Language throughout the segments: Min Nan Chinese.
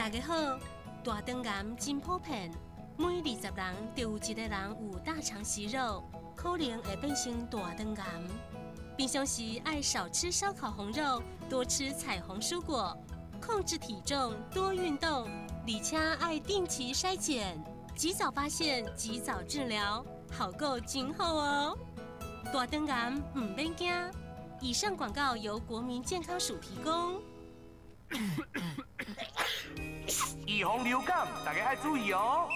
大家好，大腸癌真普遍，每20人就有一个人有大腸息肉，可能會變成大腸癌。平常時愛少吃燒烤紅肉，多吃彩虹蔬果，控制體重，多運動，而且愛定期篩檢，及早發現，及早治療，效果真好哦。大腸癌毋免驚。以上廣告由國民健康署提供。預防流感，大家愛注意哦。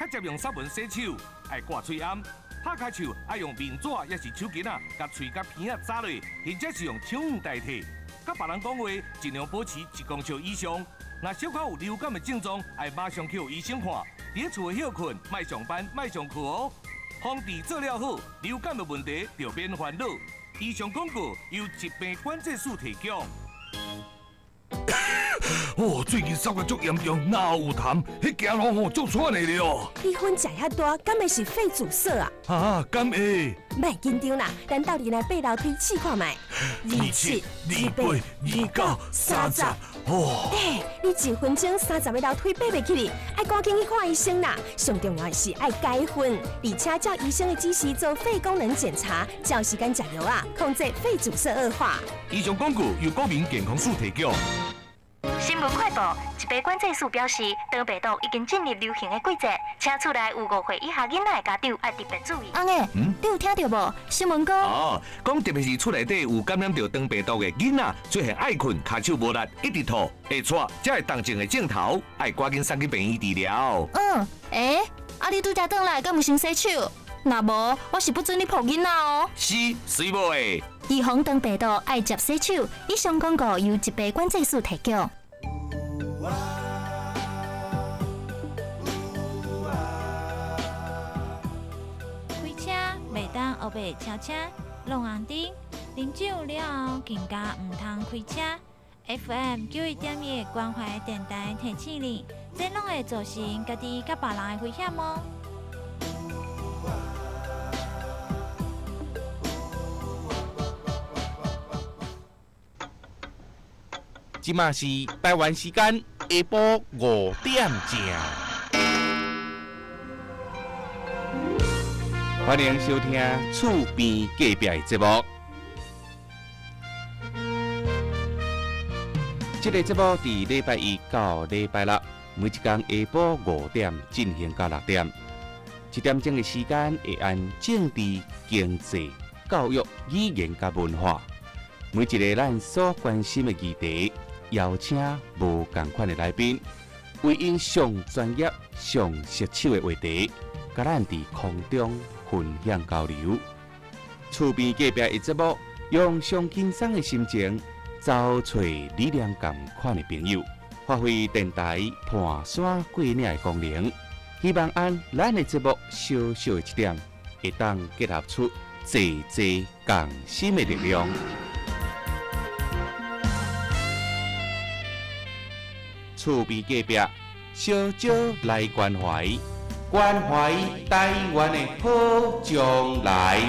較捷用殺蚊洗手，愛掛喙罨；拍跤手愛用面紙抑是手巾仔，共喙佮鼻仔紮落，或者是用手腕代替。佮別人講話，盡量保持1公尺以上。若小可有流感的症狀，愛馬上去予醫生看。佇咧厝的歇睏，莫上班，莫上課哦。防治做了好，流感的問題就免煩惱。以上廣告由疾病管制署提供。哦，最近嗽甲足嚴重，哪有痰，彼行路吼足喘的了。你薰食遐大，敢會是肺阻塞啊？啊，敢會？莫緊張啦，咱鬥陣來爬樓梯試看覓。27、28、29、30。哦。欸，你一分鐘30个樓梯爬袂起哩，愛趕緊去看醫生啦。上重要的是愛戒薰，而且照醫生的指示做肺功能檢查，照時間食藥啊，控制肺阻塞惡化。以上廣告由國民健康署提供。新聞快報：疾病管制署表示，腸病毒已經進入流行的季節，請厝內有5歲以下囡仔的家長愛特別注意。翁仔，你有聽著無？新聞講哦，講特別是厝內底有感染著腸病毒的囡仔，出現愛睏、跤手無力、一直吐、會喘，才會動症的症頭，愛趕緊送去病院治療。嗯，欸，啊你拄才轉來，敢有先洗手？若無，我是不准你抱囡仔哦。是，隨無的。預防腸病毒，愛捷洗手。以上廣告由疾病管制署提供。開車袂當烏白超車，弄紅燈，啉酒了後更加毋通開車。FM 91.1關懷電台提醒你，這攏會造成家己佮別人的危險哦。這馬是台灣時間下晡5點正，歡迎收聽厝邊隔壁的節目。這個節目佇禮拜一到禮拜六，每一天下晡5點進行到6點，一點鐘的時間會按政治、經濟、教育、語言佮文化，每一个咱所關心的議題。邀請無仝款的來賓，為𪜶上專業、上熟手的話題，佮咱佇空中分享交流。厝邊隔壁的節目，用上輕鬆的心情，找揣理念仝款的朋友，發揮電台伴山過嶺的功能。希望按咱的節目小小的一點，會當結合出濟濟共心的力量。厝邊隔壁，小少來關懷，關懷台灣的好將來。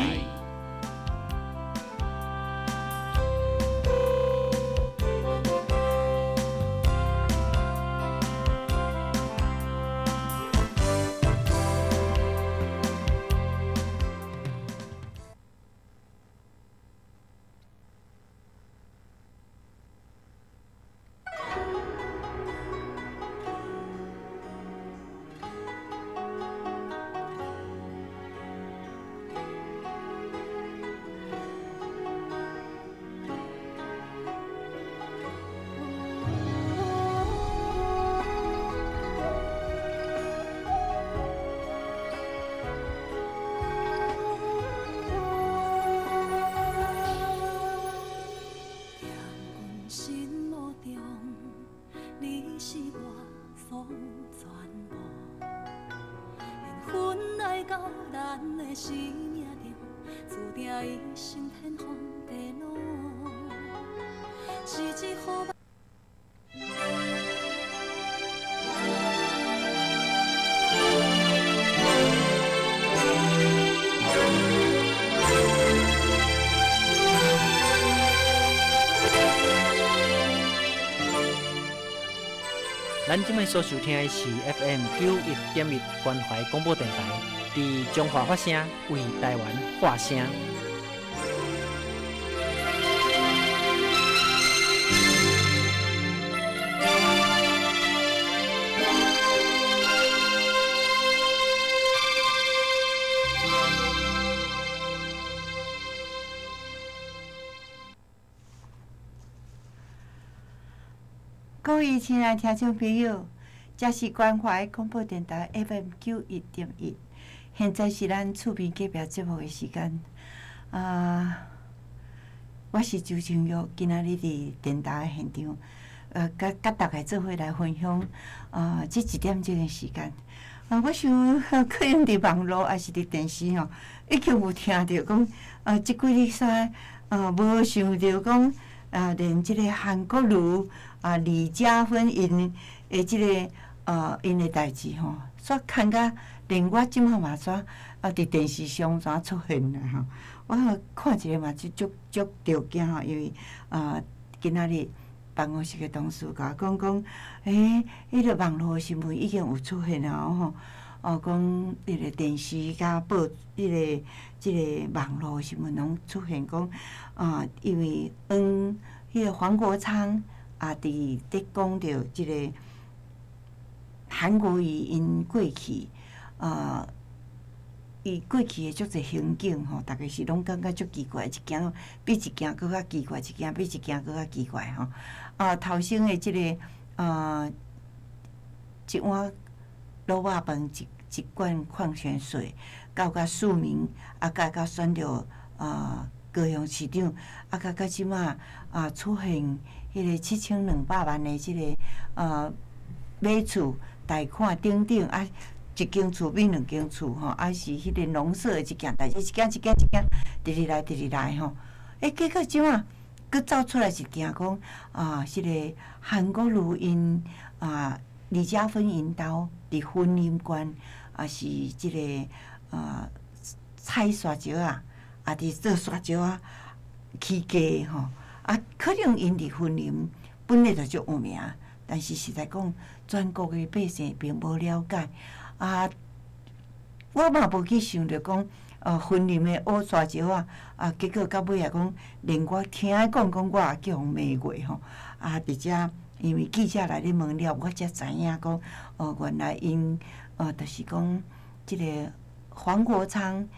咱這擺所收聽的是 FM 91.1關懷廣播電臺，佇彰化發聲，為臺灣發聲。各位親愛聽眾朋友，這是關懷廣播電臺 FM 91.1，現在是咱厝邊隔壁節目的時間。啊，我是周清玉，今仔日佇電臺現場，佮大家做伙來分享啊，這一點鐘的時間。啊，我想可能佇網路抑是佇電視吼，已經有聽著講啊，這幾日煞啊，無想著講啊，連這個韓國瑜。啊，李佳芬𪜶的這個𪜶的代誌吼，煞牽甲連我這馬嘛煞啊，佇電視上怎出現啦吼？我看一下嘛，足足足著驚吼，因為啊，今仔日辦公室的同事共我講講，欸，彼個網路新聞已經有出現啊吼，哦，講彼個電視佮報彼個這個網路新聞攏出現講啊，因為彼個黃國昌。啊！佇咧講著這個韓國瑜𪜶過去，啊，伊過去的足濟行徑吼，逐家是攏感覺足奇怪，一件比一件閣較奇怪，一件比一件閣較奇怪吼。啊，頭先的這個啊，一碗滷肉飯，一罐礦泉水，到甲市民啊，甲選著啊高雄市長，啊，到這馬啊出現。彼個7200萬的這個買厝貸款等等啊，一間厝變兩間厝吼，啊是彼個農舍的一件代誌，一件一件一件，直直來直直來吼。欸，結果這馬閣走出來一件講啊，這個韓國瑜𪜶啊李佳芬𪜶兜佇雲林縣啊是這個啊採沙石仔，啊佇做沙石仔起家吼。啊，可能𪜶佇雲林本來就足有名，但是實在講，全國的百姓並無了解。啊，我嘛無去想著講，雲林的烏沙石仔，啊，結果到尾仔講，連我聽伊講講，我也叫予罵過吼。啊，佇遮因為記者來咧問了，我才知影講，哦，原來𪜶，就是講，這個黃國昌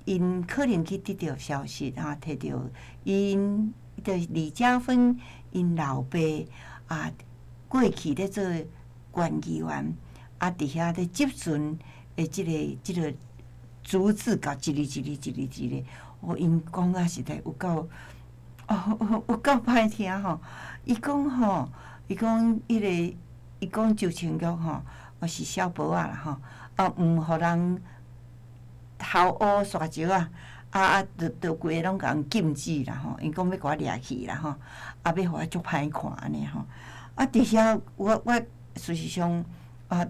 ，𪜶可能去得著消息，哈，提著𪜶。就是李佳芬𪜶老爸啊，過去咧做縣議員，啊，佇遐咧質詢的這個逐字稿，一字一字一字一字，哦，𪜶講啊實在有夠，哦，有夠歹聽吼。伊講吼，伊講彼個，伊講周清玉吼，是小寶仔啦吼，啊，毋予人偷烏沙石仔。啊，就規个攏共人禁止啦吼，𪜶講欲共我掠去啦吼，啊，欲予我足歹看按呢吼。啊，佇遐我事實上啊，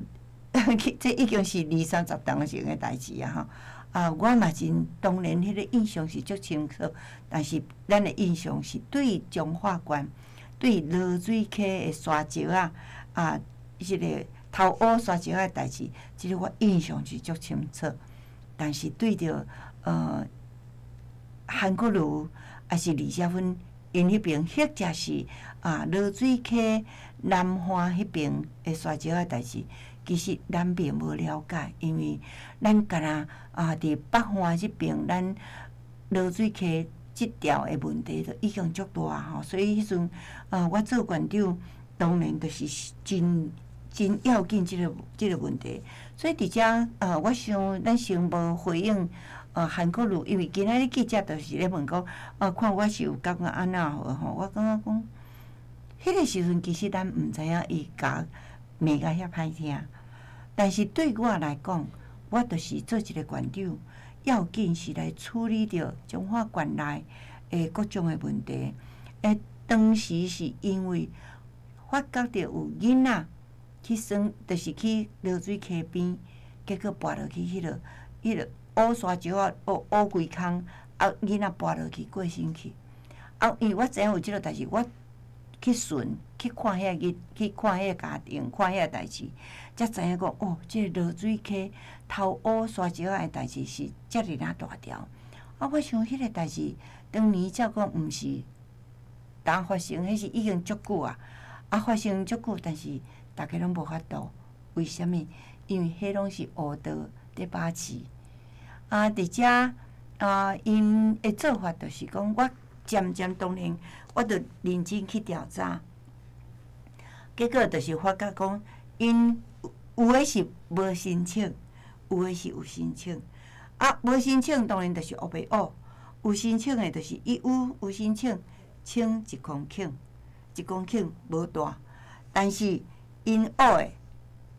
這已經是二三十冬前的代誌啊吼。啊，我嘛真當然彼個印象是足清楚，但是咱的印象是對彰化縣、對濁水溪的沙石仔啊，這個偷烏沙石仔的代誌，這個我印象是足清楚。但是對著韓國瑜抑是李佳芬𪜶彼邊，或者是啊濁水溪南岸彼邊的沙石仔代誌，其實咱並無了解，因為咱敢若啊佇北岸這邊，咱濁水溪這條的問題就已經足大吼，所以彼陣啊我做縣長，當然就是真要緊這個問題，所以佇遮啊，我想咱先無回應。韓國瑜，因為今仔日記者就是咧問講，啊，看我是有感覺按怎吼，我感覺講，彼個時陣其實咱毋知影伊共罵甲遐歹聽，但是對我來講，我就是做一個縣長，要緊是來處理著彰化縣內的各種的問題。欸，當時是因為發覺著有囡仔去耍，就是去濁水溪邊，結果跋落去彼個。烏沙石仔，烏規空，啊，囡仔跋落去過身去。啊，因為我知影有這個代誌，我去巡去看遐个去看遐家庭，看遐代志，才知影讲哦，這個濁水溪偷挖沙石仔的代志是遮爾若大條。啊，我想彼個代志當年照講毋是當發生，彼是已經足久啊。啊，發生足久，但是逐家攏無法度。為啥物？因為彼攏是黑道佇把持。啊，佇遮啊，𪜶的做法就是講，我漸漸當然，我著認真去調查，結果就是發覺講，𪜶有的是無申請，有的是有申請。啊，無申請當然就是烏白挖，有申請的，就是伊有申請，清一公頃，一公頃無大，但是𪜶挖的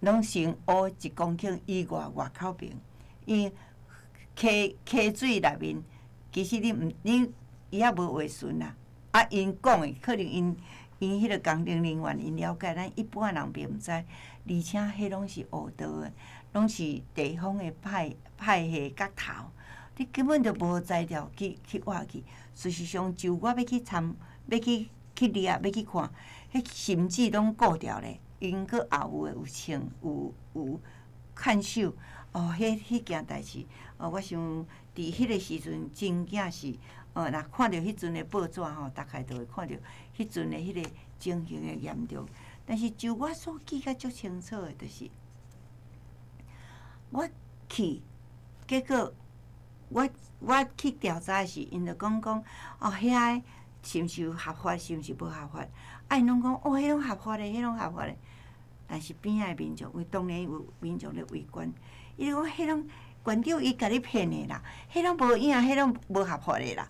攏先挖一公頃以外外口爿，因溪溪水內面，其實你毋你伊猶無畫順啦。啊，𪜶講的可能𪜶𪜶彼個工程人員𪜶了解，咱一般人並毋知。而且彼攏是黑道的，攏是地方的派派系角頭，你根本就無材料去去挖去。事實上，就我欲去參，欲去去掠，欲去看，彼甚至攏顧牢咧。𪜶閣也有的有穿有有看守。哦，彼彼件代誌，哦，我想佇彼個時陣真正是，若看著彼陣的報紙吼，大概就會看著彼陣的彼個情形的嚴重。但是就我所記甲足清楚的，就是我去，結果我我去調查時，𪜶就講講，哦，遐是毋是有合法，是毋是無合法？啊，𪜶攏講，哦，彼攏合法的，彼攏合法的。但是邊仔的民眾，因為當然有民眾咧圍觀，伊就講彼攏縣長伊共你騙的啦，彼攏無影，彼攏無合法的啦。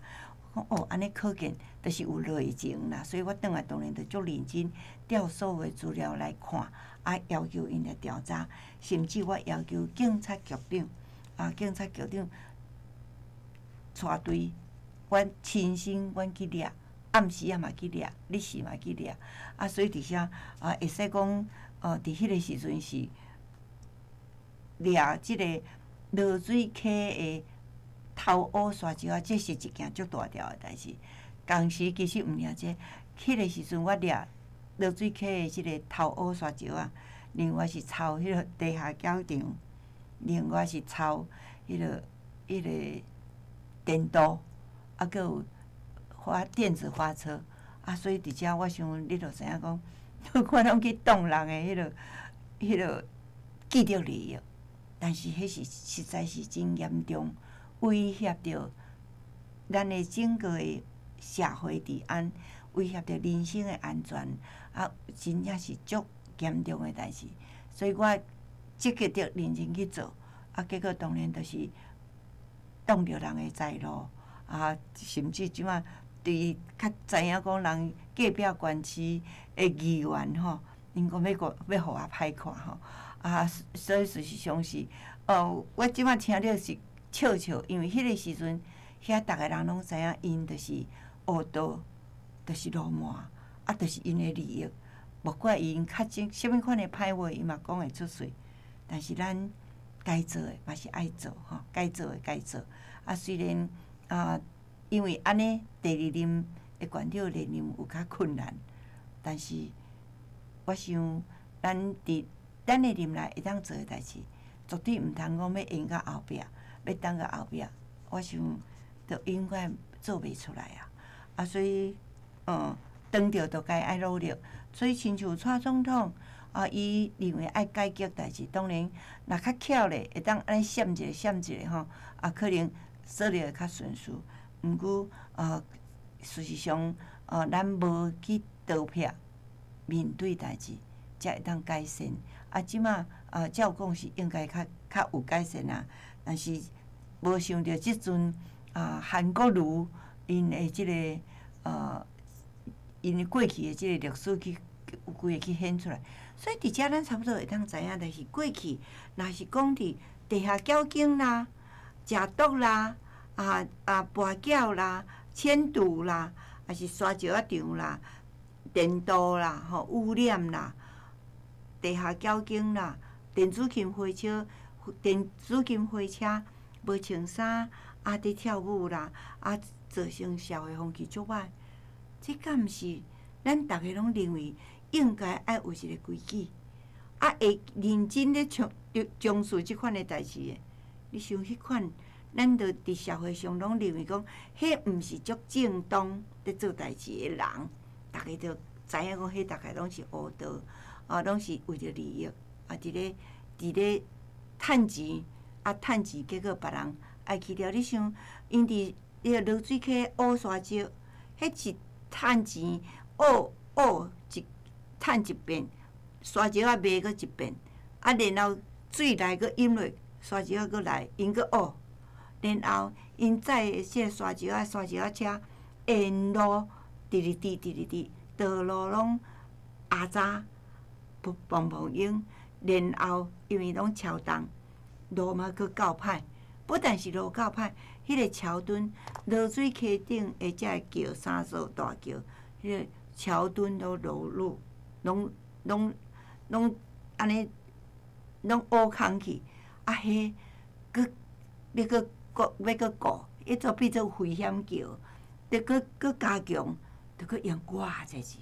我講哦，按呢可見，就是有內情啦。所以我轉來當然就足認真調所有的資料來看，啊，要求𪜶來調查，甚至我要求警察局長，啊，警察局長帶隊，阮親身阮去掠，暗時仔嘛去掠，日時嘛去掠，啊，所以佇遮啊，會使講，佇彼個時陣是掠這個濁水溪的偷挖沙石仔，這是一件足大條的代誌。當時其實毋爾這，彼個時陣我掠濁水溪的這個偷挖沙石仔，另外是抄彼個地下繳場，另外是抄彼個彼個電鍍，啊，閣有發電子發車，啊，所以佇遮我想你就知影講，我攏去動人的彼個彼個既得利益，但是彼是實在是真嚴重，威脅著咱的整個的社會治安，威脅著人身的安全，啊，真正是足嚴重的代誌。所以我積極的認真去做，啊，結果當然就是擋著人的財路，啊，甚至這馬對較知影講人隔壁縣市的議員吼，𪜶講欲閣欲予我歹看吼，啊，所以事實上是，我這馬聽著是笑笑，因為彼個時陣遐逐个人攏知影，𪜶就是黑道，就是流氓，啊，就是𪜶的利益，無怪𪜶較真啥物款的歹話，伊嘛講會出喙。但是咱該做的嘛是愛做吼，該做的該做。啊，雖然啊，因為按呢，第二任的縣長連任有較困難，但是我想咱佇咱的任內會當做的代誌，絕對毋通講欲延到後壁，欲等到後壁，我想就永遠做袂出來啊！啊，所以，當著就該愛努力。所以，親像蔡總統啊，伊認為愛改革代誌，當然若較巧咧，會當按呢閃一下閃一下吼，啊，可能做了會較順遂。毋過，事實上，咱無去逃避面對代誌，才會當改善。啊，這馬啊，照講是應該較較有改善啊，但是無想著這陣啊，韓國瑜𪜶的這個𪜶過去的這個歷史去有規个去顯出來，所以佇遮咱差不多會當知影，就是過去若是講佇地下繳金啦、食毒啦、啊啊跋筊啦、簽賭啦，抑是沙石仔場啦、電鍍啦、吼污染啦、地下繳金啦、電子琴火車、電子琴火車無穿衫啊，佇跳舞啦，啊造成社會風氣足歹，這敢毋是咱逐个攏認為應該愛有一个規矩，啊會認真咧從從事這款的代誌的。你想彼款，咱就佇社會上攏認為講，彼毋是足正當咧做代誌的人，逐家就知影講，彼大概攏是烏道，啊，攏是為著利益，啊，佇咧趁錢，啊，趁錢，結果別人愛去了。你想，𪜶佇彼个濁水溪挖沙石，彼是趁錢，挖挖一趁一遍，沙石仔賣閣一遍，啊，然後水來閣淹落，沙石仔閣來，𪜶閣挖，然後𪜶載的這个沙石仔、沙石仔車沿路直直滴、直直滴，道路攏壓渣，砰砰湧，然後因為攏橋洞，路嘛閣夠歹，不但是路夠歹，彼个橋墩，濁水溪頂的這个橋，三座大橋，彼个橋墩都裸露，攏按呢，攏烏空去，啊，彼閣欲閣顧欲閣顧，彼座變做危險橋，著閣閣加強，著閣用偌濟錢。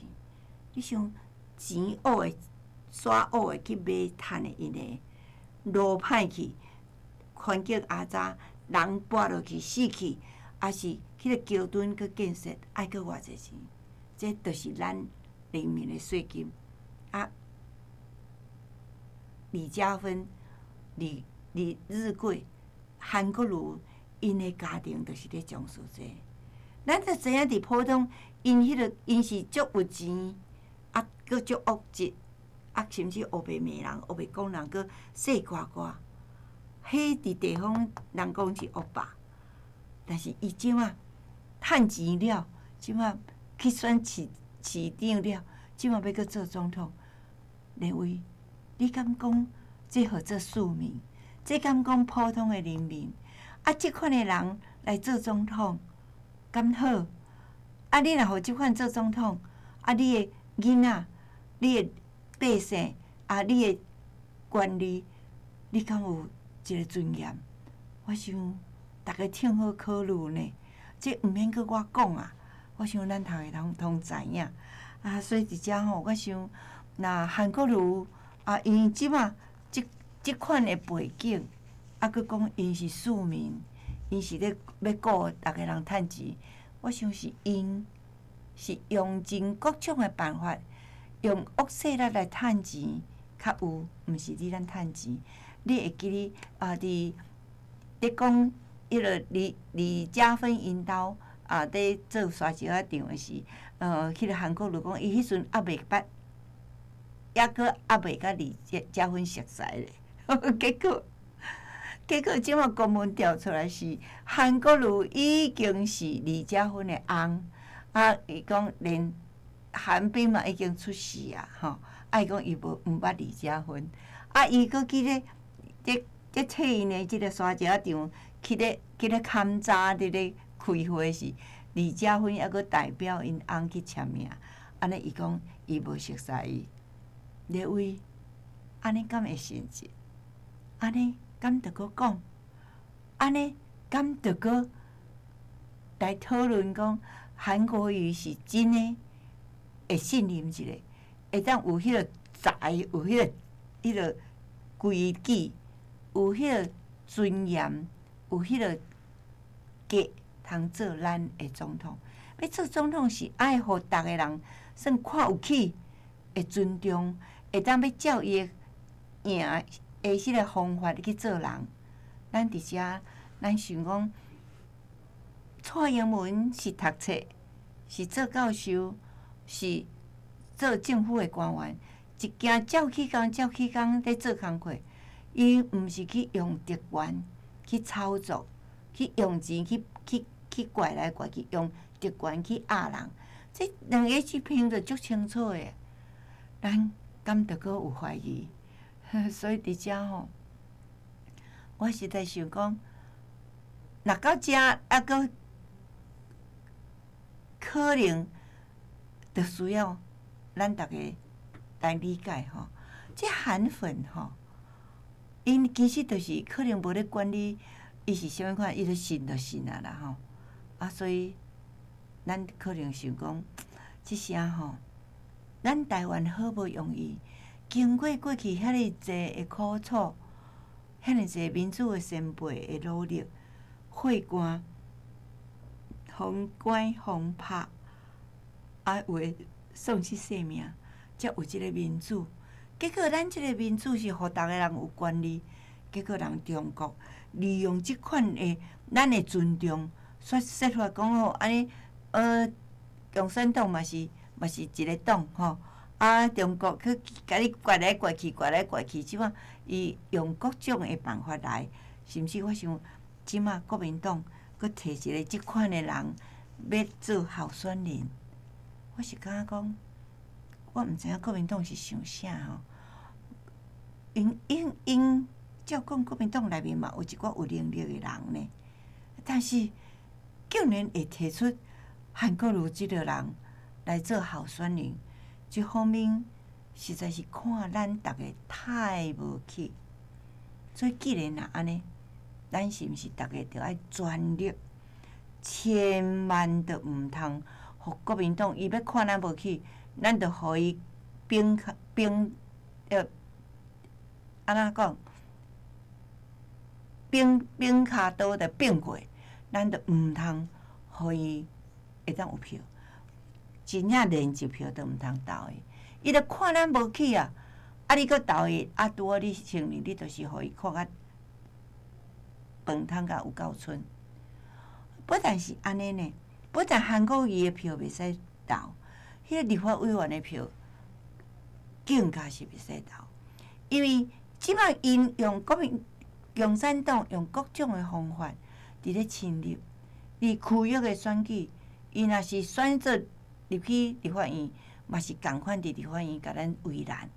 你想錢挖的，沙挖的去買趁的，𪜶的路歹去，環境阿渣，人跋落去死去，抑是彼个橋墩閣建設愛閣偌濟錢？這就是咱人民的稅金。啊，李佳芬、李李日貴、韓國瑜，𪜶的家庭就是咧從事這个。咱就知影佇普通，𪜶彼个𪜶是足有錢，啊，閣足惡質，啊，甚至烏白罵人、烏白講人，閣細呱呱。彼佇地方人講是惡霸，但是伊這馬趁錢了，這馬去選市市長了，這馬欲閣做總統，連位，你敢講這號做庶民？這敢講普通的人民？啊，這款的人來做總統，敢好？啊，你若予這款做總統，啊，你的囡仔、你的百姓、啊，你的權利，你敢有一个尊嚴？我想逐家聽好考慮呢，這毋免閣我講啊。我想咱逐个攏通知影。啊，所以佇遮吼，我想若韓國瑜啊，𪜶這馬這這款的背景，啊，閣講𪜶是庶民，𪜶是咧欲顧逐个人趁錢，我想是𪜶是用盡各種的辦法，用惡勢力來趁錢較有，毋是你咱趁錢。你會記得啊？佇咧講彼个李李佳芬𪜶兜啊，佇做沙石仔場的時，彼个韓國瑜講，伊彼陣猶未捌，猶閣猶未佮李佳佳芬熟似咧，結果結果這馬公文調出來是韓國瑜已經是李佳芬的翁，啊，伊講連韓冰嘛已經出世啊，吼，啊，伊講伊無毋捌李佳芬，啊，伊閣記得。這這替𪜶的這个沙石仔場去咧去咧勘查，佇咧開會時，李佳芬猶閣代表𪜶翁去簽名，按呢伊講伊無熟似伊，列位，按呢敢會誠實？按呢敢著閣講？按呢敢著閣來討論講韓國瑜是真的會信任一个，會當有彼個才，有彼个彼个規矩。有彼个尊嚴，有彼个格，通做咱的總統。欲做總統是愛予逐个人算看有起，會尊重，會當欲照伊的贏的彼个方法去做人。咱佇遮，咱想講，蔡英文是讀冊，是做教授，是做政府的官員，一件照起工，照起工咧做工課。伊毋是去用特權去操作，去用錢去去去拐來拐去，用特權去壓人，這兩个是評得足清楚的。咱敢著閣有懷疑？所以佇遮吼，我實在想講，若到遮猶閣可能，著需要咱逐家來理解吼，這韓粉吼。𪜶其實就是可能無咧管你，伊是啥物款，伊就信就信啊啦吼。啊，所以咱可能想講，這聲吼，咱台灣好無容易，經過過去遐爾濟的苦楚，遐爾濟民主的先輩的努力，血汗、風關風拍，啊有的喪失性命，才有這个民主。結果咱這个民主是予逐个人有權利，結果人中國利用這款的咱的尊重，說說法講吼，按呢，共產黨嘛是一个黨吼，啊，中國去共你攫來攫去，攫來攫去，這馬伊用各種的辦法來，甚至我想，這馬國民黨閣提一個這款的人欲做候選人，我是感覺講，我毋知影國民黨是想啥吼。𪜶𪜶𪜶照講，國民黨內面嘛有一寡有能力的人呢，但是竟然會提出韓國瑜這个人來做候選人，這方面實在是看咱逐个太無起。所以既然若按呢，咱是毋是逐个著愛全力，千萬著毋通予國民黨伊欲看咱無起，咱著予伊反反按怎講？反反跤刀著反過，咱著毋通予伊會當有票。真正連一票都毋通投伊，伊著看咱無起啊！啊，你閣投伊，啊，拄好你承認，你就是予伊看甲飯桶甲有夠深。不但是按呢呢，不但韓國瑜的票袂使投，彼个立法委員的票更加是袂使投，因為這擺𪜶用國民共產黨用各種的方法佇咧侵入，佇區域的選舉，伊若是選擇入去立法院，嘛是仝款佇立法院共咱為難。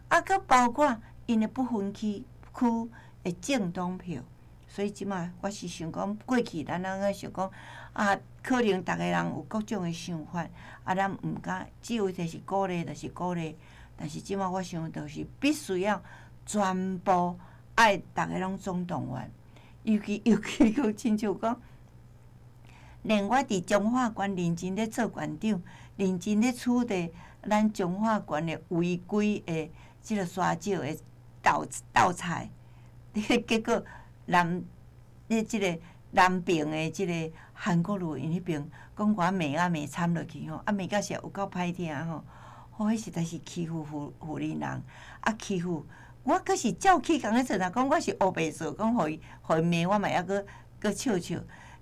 啊，閣包括𪜶的不分區區的政黨票，所以這馬我是想講，過去咱啷個想講啊，可能逐个人有各種的想法，啊，咱毋敢，只有就是鼓勵，就是鼓勵。但是這馬我想，就是必須要全部愛逐个攏總動員，尤其尤其閣親像講，連我佇彰化縣認真咧做縣長，認真咧處理咱彰化縣的違規的這个沙石的盜盜採，結果南咧這个南爿的這个韓國瑜𪜶彼爿講我罵啊罵慘落去吼，啊罵甲是有夠歹聽吼，吼，彼實在是欺負婦婦人人，啊欺負我，閣是照起仝咧做，若講我是烏白做，講予伊予伊罵，我嘛猶閣閣笑笑，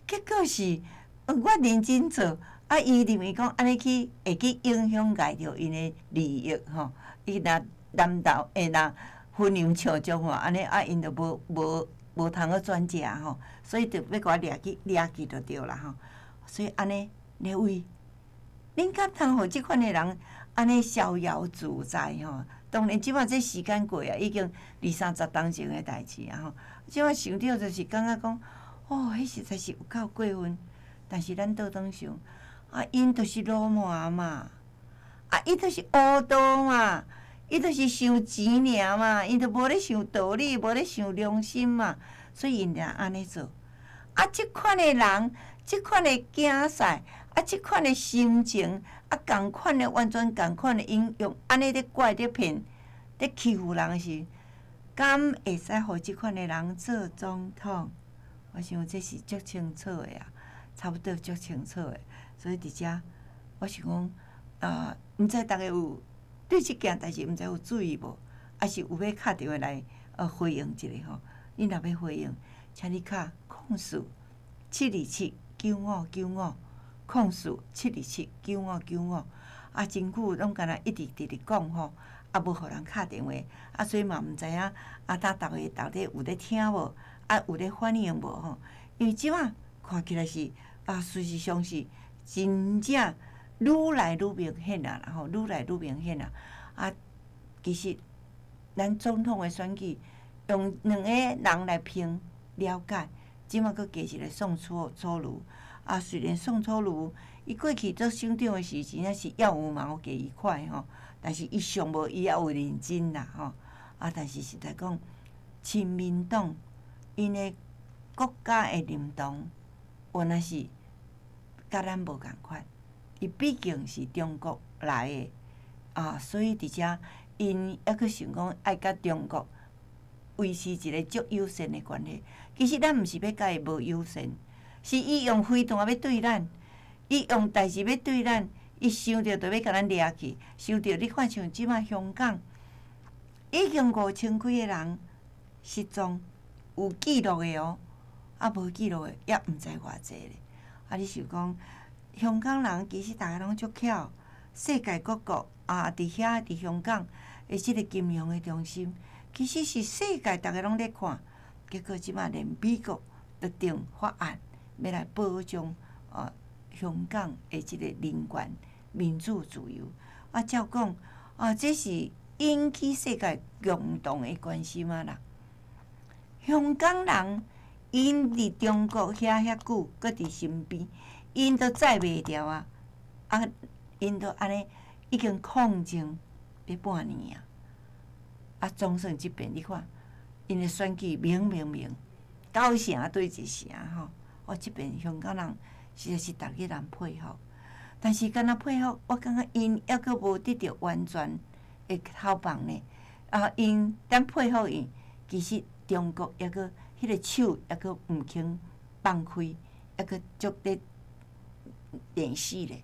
結果是我認真做，啊伊認為講按呢去會去影響礙著𪜶的利益吼，伊若南投會若雲林像彰化按呢，啊𪜶就無無無通閣轉食吼，所以就欲共我掠去掠去就對啦吼。所以按呢，立委，恁敢通予這款的人按呢逍遙自在吼？當然，這馬這時間過啊，已經二三十冬前的代誌啊吼。這馬想著就是感覺講，哦，彼實在是有夠過分。但是咱倒轉想，啊，𪜶就是流氓嘛，啊，伊就是烏道嘛，伊就是想錢爾嘛，𪜶就無咧想道理，無咧想良心嘛，所以𪜶才按呢做。啊，這款的人，這款的競賽，啊，這款的心情，啊，仝款的完全仝款的，𪜶用按呢咧拐咧騙，咧欺負人時，敢會使予這款的人做總統？我想這是足清楚的啊，差不多足清楚的。所以佇遮，我想講，啊，毋知逐家有對這件代誌，毋知有注意無？抑是有欲敲電話來回應一下吼？你若欲回應，請你敲04-727-9595，04-727-9595。啊，真久攏敢若一直佇咧講吼，啊無予人敲電話，啊所以嘛毋知影啊，逐家到底有咧聽無？啊有咧反應無吼？因為這馬看起來是啊，事實上是真正愈來愈明顯啊啦吼，愈來愈明顯啊！啊，其實咱總統的選舉用兩个人來評了解，這馬閣加一个宋楚楚瑜。啊，雖然宋楚瑜伊過去做省長的時，真正是要有毛加伊快吼，但是伊上無伊也有認真啦吼。啊，但是實在講，親民黨𪜶的國家的認同，原來是佮咱無仝款。伊畢竟是中國來的，啊，所以佇遮𪜶猶閣想講愛佮中國維持一個足友善的關係。其實咱毋是欲共伊無友善，是伊用飛彈欲對咱，伊用代誌欲對咱，伊想著就欲共咱掠去，想著你看像這馬香港，已經5000幾个人失蹤，有記錄的哦，啊無記錄的也毋知偌濟咧。啊，你想講香港人其實逐家攏足巧，世界各國啊，佇遐佇香港的這個金融的中心，其實是世界逐家攏咧看。結果這馬連美國都定法案，欲來保障啊香港的這個人權、民主、自由。啊，照講啊，這是引起世界共同的關心啊啦。香港人𪜶佇中國遐遐久，閣佇身邊，𪜶都載袂牢啊！啊，𪜶都按呢已經抗爭欲半年啊！啊，總算這擺你看，𪜶的選舉明明明九成對一成吼，哦，這擺香港人實在是逐家人佩服，但是敢若佩服，我感覺𪜶猶閣無得著完全的解放呢。啊，𪜶咱佩服𪜶，其實中國猶閣彼个手猶閣毋肯放開，猶閣足咧練死咧。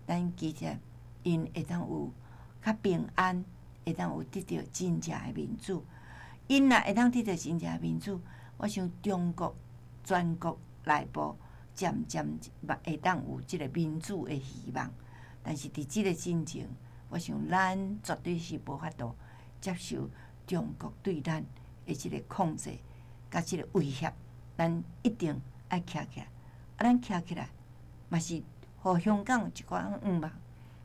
咱其實𪜶會當有較平安，會當有得著真正的民主。𪜶若會當得著真正的民主，我想中國全國內部漸漸嘛會當有這个民主的希望。但是佇這个進程，我想咱絕對是無法度接受中國對咱的這个控制，佮這个威脅，咱一定愛徛起來。啊，咱徛起來，嘛是予香港有一寡願望，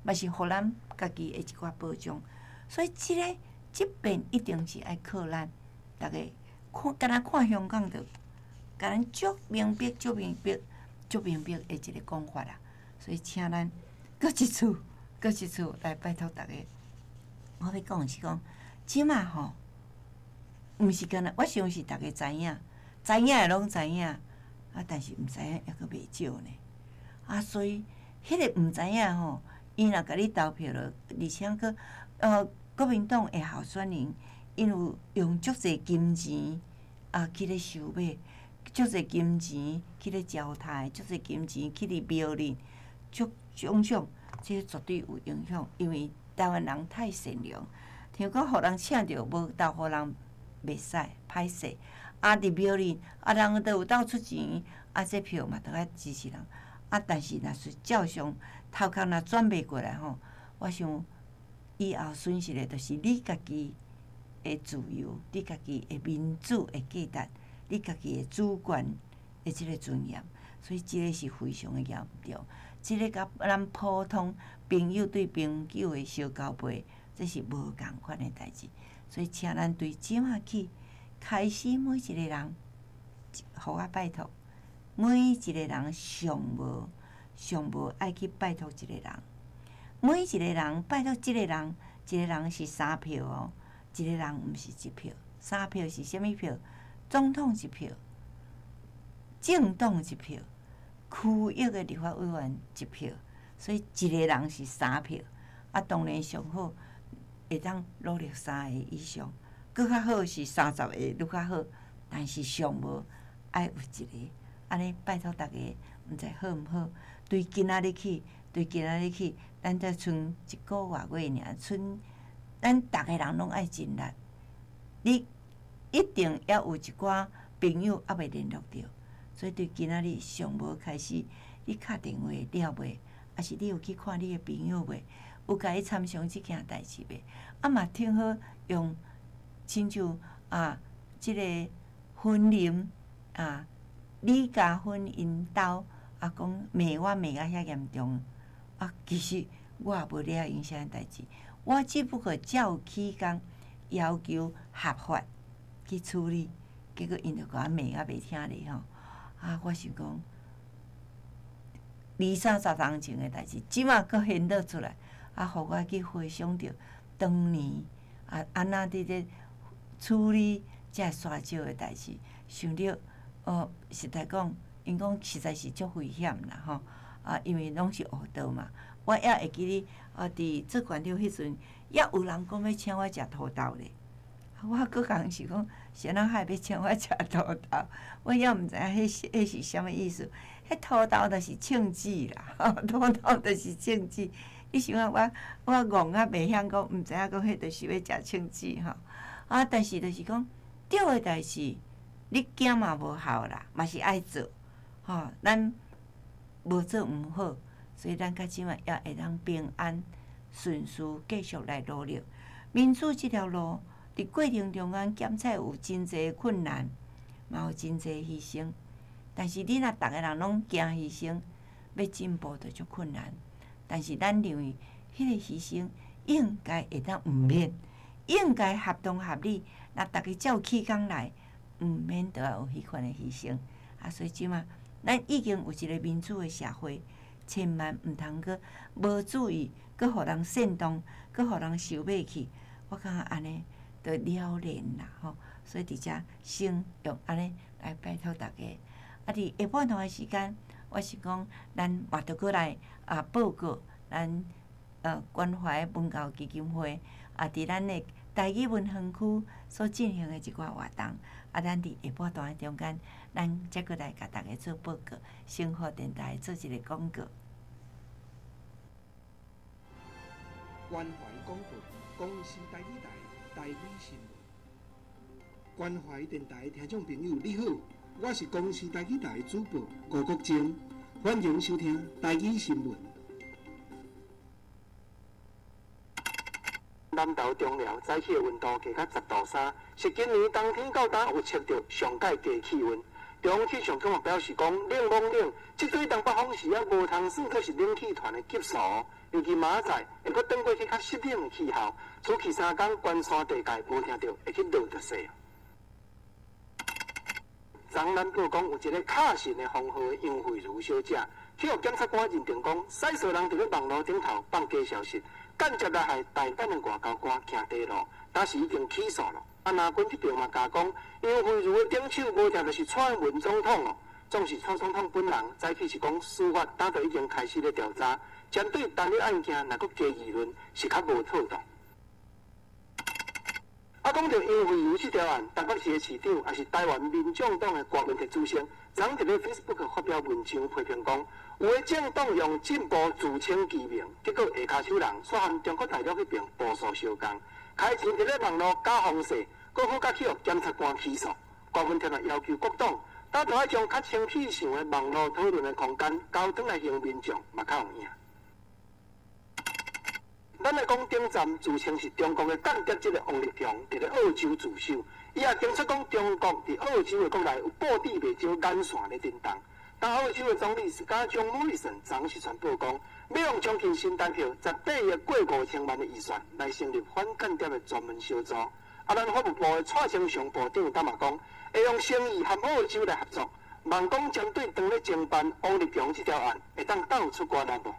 嘛是予咱家己的一寡保障。所以，這个這擺一定是愛靠咱逐家看，敢若看香港就，共咱足明白、足明白、足明白的一个講法啦。所以，請咱閣一次、閣一次來拜託逐家。我欲講是講，這馬吼，毋是干焦，我想是逐家知影，知影的攏知影，啊，但是毋知影猶閣袂少呢。啊，所以彼个毋知影吼，𪜶若共你投票了，而且閣國民黨的候選人，𪜶有用足濟金錢啊去咧收買，足濟金錢去咧招刣，足濟金錢去咧苗栗，足種種，這絕對有影響，因為台灣人太善良，聽講予人請著無投予人袂使，歹勢。啊，佇廟裡啊，人都有鬥出錢，啊，這票嘛著愛支持人。啊，但是若是照常頭殼若轉袂過來吼，我想以後損失的，就是你家己的自由，你家己的民主的價值，你家己的主權的這个尊嚴。所以這个是非常的嚴重。這个佮咱普通朋友對朋友的相交背，這是無仝款的代誌。所以，請咱對這馬起開始，每一个人，予我拜託，每一个人上無上無愛去拜託一個人，每一個人拜託這个人，一個人是三票哦，一個人毋是一票。三票是啥物票？總統一票，政黨一票，區域的立法委員一票，所以一個人是三票。啊，當然上好會當努力三个以上，閣較好是30個愈較好，但是上無愛有一个。按呢拜託逐家，毋知好毋好？對今仔日起，對今仔日起，咱才賰一个外月爾，賰咱逐个人攏愛盡力。你一定猶有一寡朋友猶未聯絡著，所以對今仔日上無開始，你敲電話了未？抑是你有去看你的朋友未？有共伊參詳這件代誌未？啊嘛挺好用，親像啊，這个婚姻啊，李嘉芬𪜶兜啊，講罵我罵甲遐嚴重，啊，其實我也無掠𪜶啥代誌，我只不過照起工要求合法去處理，結果𪜶就共我罵甲袂聽咧吼。啊，我想講，二三十冬前的代誌，這馬閣掀倒出來，啊，予我去回想著當年啊，按怎佇咧處理這沙石的代誌，想著哦，實在講，𪜶講實在是足危險啦吼！啊，因為攏是烏道嘛，我猶會記得，佇做館長彼陣，猶有人講欲請我食土豆咧。我閣共想講，啥人還欲請我食土豆？我猶毋知影彼是啥物意思。彼土豆就是銃子啦，土豆就是銃子。你想看我，我戇啊袂曉講，毋知影講彼就是欲食銃子吼。啊，但是就是講，對的代誌，你驚嘛無效啦，嘛是愛做，吼，咱無做毋好，所以咱到這馬也會當平安順遂繼續來努力。民主這條路，佇過程中間檢測有真濟困難，嘛有真濟犧牲。但是你若逐个人攏驚犧牲，欲進步就足困難。但是咱認為，彼個犧牲應該會當毋免，應該合同合理。若逐家照起工來，毋免都愛有彼款的犧牲。啊，所以這馬咱已經有一個民主的社會，千萬毋通閣無注意，閣予人煽動，閣予人收買去。我感覺按呢，就了然啦吼。所以佇遮先用按呢來拜託大家。啊，佇下半段的時間，我是講咱嘛著閣來啊報告咱關懷文教基金會啊，佇咱的台語文園區所進行的一寡活動。啊，咱佇下半段的中間，咱才閣來共大家做報告，先予電台做一個廣告。關懷廣播公視台語台台語新聞。關懷電台聽眾朋友，你好，我是公視台語台主播吳國楨，歡迎收聽台語新聞。南投中寮早起的溫度加到10度3，是今年冬天到今有測著上蓋低氣溫。中央氣象局嘛表示講，冷猛冷，這對東北風時仔無通算閣是冷氣團的急速，尤其明仔載會閣轉過去較濕冷的氣候，此去三工關山地界無聽著會去落著雪。昨咱報講有一个確信的封號楊惠如小姐，去予檢察官認定講，使數人佇咧網路頂頭放假消息，間接來害台灣的外交官行低路，當時已經起訴了。啊，藍軍這邊嘛加講，楊惠如的頂手無定就是蔡英文總統哦，總是蔡總統本人早起是講司法早就已經開始咧調查，針對單一案件若閣加議論是較無妥當。啊，講著楊惠如這條案，台北市的市長，也是台灣民眾黨的郭文鐵主席，昨佇咧 Facebook 發表文章批評講，有的政黨用進步自稱其名，結果下跤手人煞和中國大陸彼邊步數相仝，開錢佇咧網路假方勢，閣好佮去予檢察官起訴。郭文鐵嘛要求各黨，早就愛將較清氣想的網路討論的空間交轉來向民眾，嘛較有影。咱來講，頂站自稱是中國的間諜，這个王立強佇咧澳洲自首，伊也指出講中國佇澳洲的國內有布置袂少眼線咧震動。但澳洲的總理斯嘉江莫里森昨時宣布講，欲用將近新台票18億過5000萬的預算來成立反間諜的專門小組。啊，咱法務部的蔡清祥部長今嘛講，會用誠意和澳洲來合作，望講針對當咧偵辦王立強這條案，會當鬥出力無？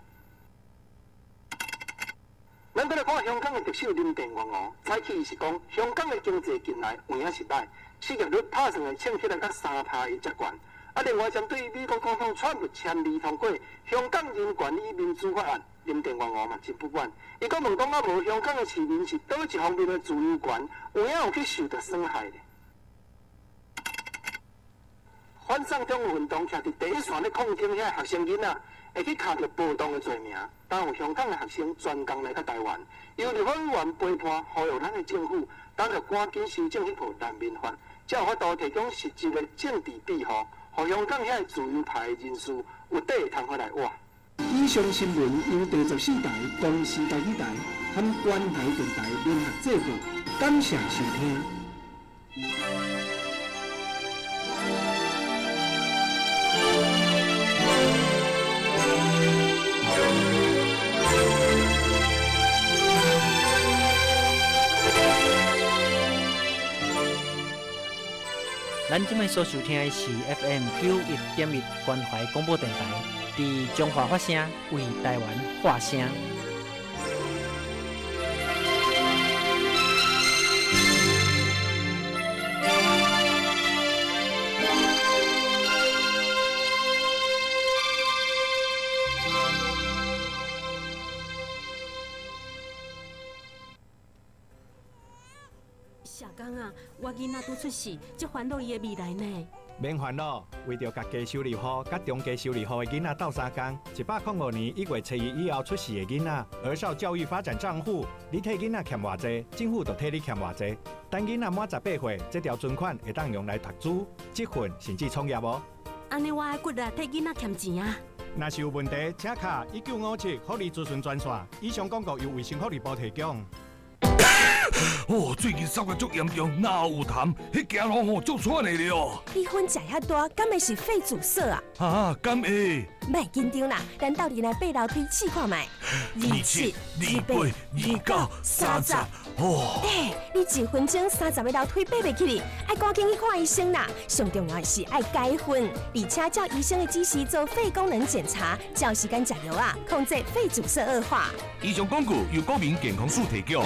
咱閣來看香港的特首林鄭月娥，早起是講香港的經濟近來有影是歹，失業率拍算會衝起來到3%遮懸。啊，另外針對美國總統川普簽字通過香港人權與民主法案，林鄭月娥嘛真不滿，伊閣問講啊，無香港的市民是佗一方面的自由權，有影有去受著損害咧？反送中運動徛佇第一線咧抗爭遐學生囡仔，會去敲著暴動的罪名。當有香港的學生專工來到台灣，由立法委員陪伴呼籲咱的政府，當著趕緊修正彼部難民法，才有法度提供實質的政治庇護，予香港遐自由派的人士有底通好來活。以上新聞由第14台公視台語台和關懷電台聯合製作，感謝收聽。咱這擺所收聽的是 FM 91.1關懷廣播電台，佇彰化發聲，為台灣發聲。社工啊，我囡仔拄出世，足烦恼伊的未來呢。免烦恼，為著共低收入戶佮中低收入戶的囡仔鬥相共，105年1月初一以後出世的囡仔，兒少教育發展帳戶，你替囡仔欠偌濟，政府就替你欠偌濟。等囡仔滿18歲，這條存款會當用來讀書、積分，甚至創業哦。按呢我愛骨力替囡仔儉錢啊！若是有問題，請敲1957福利諮詢專線。以上廣告由衛生福利部提供。哦，最近嗽甲足嚴重，若有痰，彼行路吼足喘的了。你薰食遐大，敢會是肺阻塞啊？啊，敢會？莫緊張啦，咱鬥陣來爬樓梯試看覓。27、28、29、30，哦。欸，你一分鐘30个樓梯爬袂起去，愛趕緊去看醫生啦。上重要的是愛戒薰，而且照醫生的指示做肺功能檢查，照時間食藥啊，控制肺阻塞惡化。以上廣告由國民健康署提供。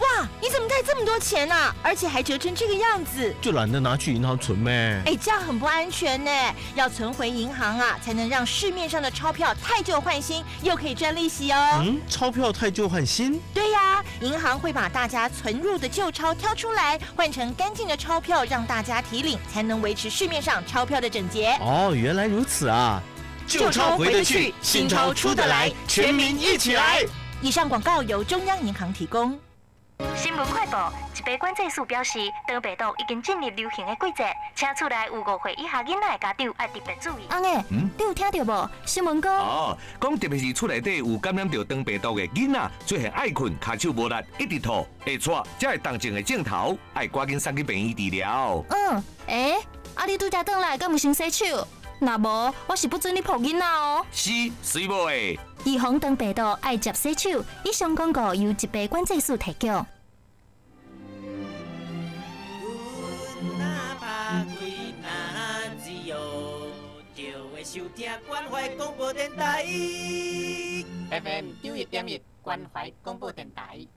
哇，你怎麼帶這麼多錢啊？而且還折成這個樣子，就懶得拿去銀行存咩？哎，這樣很不安全呢。要存回銀行啊，才能讓市面上的鈔票汰舊換新，又可以賺利息哦。嗯，鈔票汰舊換新？對呀，銀行會把大家存入的舊鈔挑出來，換成乾淨的鈔票，讓大家提領，才能維持市面上鈔票的整潔。哦，原來如此啊！舊鈔回得去，新鈔出得來，全民一起來。以上廣告由中央銀行提供。新聞快報，疾病管制署表示，腸病毒已經進入流行的季節，請厝內有5歲以下囡仔的家長愛特別注意。翁仔，你有聽著無？新聞講哦，講特別是厝內底有感染著腸病毒的囡仔，出現愛睏、跤手無力、一直吐、會喘，才會動症的症頭，愛趕緊送去病院治療。嗯，欸，啊你拄才轉來，敢有先洗手？若無，我是不准你抱囡仔哦。是，隨無的。預防腸病毒，愛捷洗手。以上廣告由疾病管制署提供。收聽關懷廣播電臺，FM 91.1關懷廣播電臺。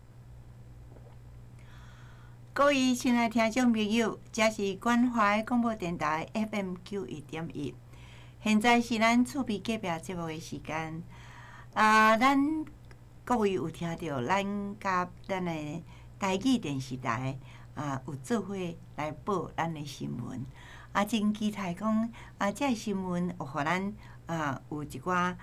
各位親愛聽眾朋友，這是關懷廣播電臺 FM 91.1，現在是咱厝邊隔壁節目的時間。啊，咱各位有聽著，咱佮咱的台語電視台啊，有做伙來報咱的新聞。啊，真期待講啊，這個新聞有予咱啊，有一寡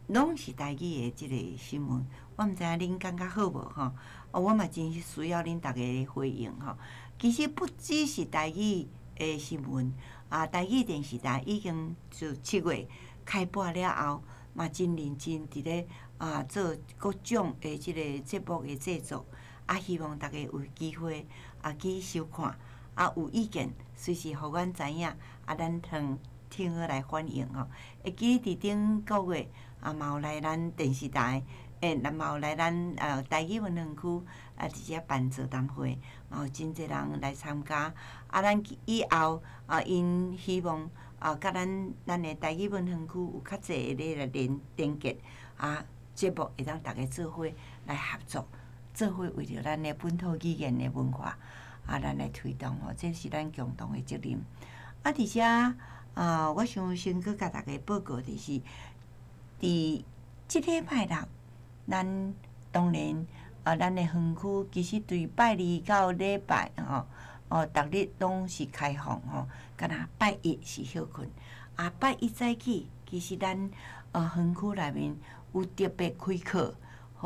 攏是台語的這個新聞，我毋知影恁感覺好無吼？哦，我嘛真需要恁逐家的回應吼。其實不只是台語的新聞，啊，台語電視台已經自7月開播了後，嘛真認真佇咧啊做各種的這個節目的製作，啊，希望逐家有機會啊去收看。啊，有意見隨時予阮知影，啊，咱通聽好來反映吼。會記佇頂個月啊，嘛有來咱電視台，欸，嘛有來咱台語文園區啊，佇遮辦座談會，嘛有真濟人來參加。啊，咱以後啊，𪜶希望啊，佮咱的台語文園區有較濟的咧來連結，啊，節目會當逐家做伙來合作，做伙為著咱的本土語言的文化。啊，咱來推動吼，這是咱共同的責任。啊，佇遮啊，我想先閣共大家報告，就是佇這禮拜六，咱當然啊，咱的園區其實對拜二到禮拜吼，哦，逐日攏是開放吼，敢若拜一是歇睏。啊，拜一早起，其實咱園區內面有特別開課，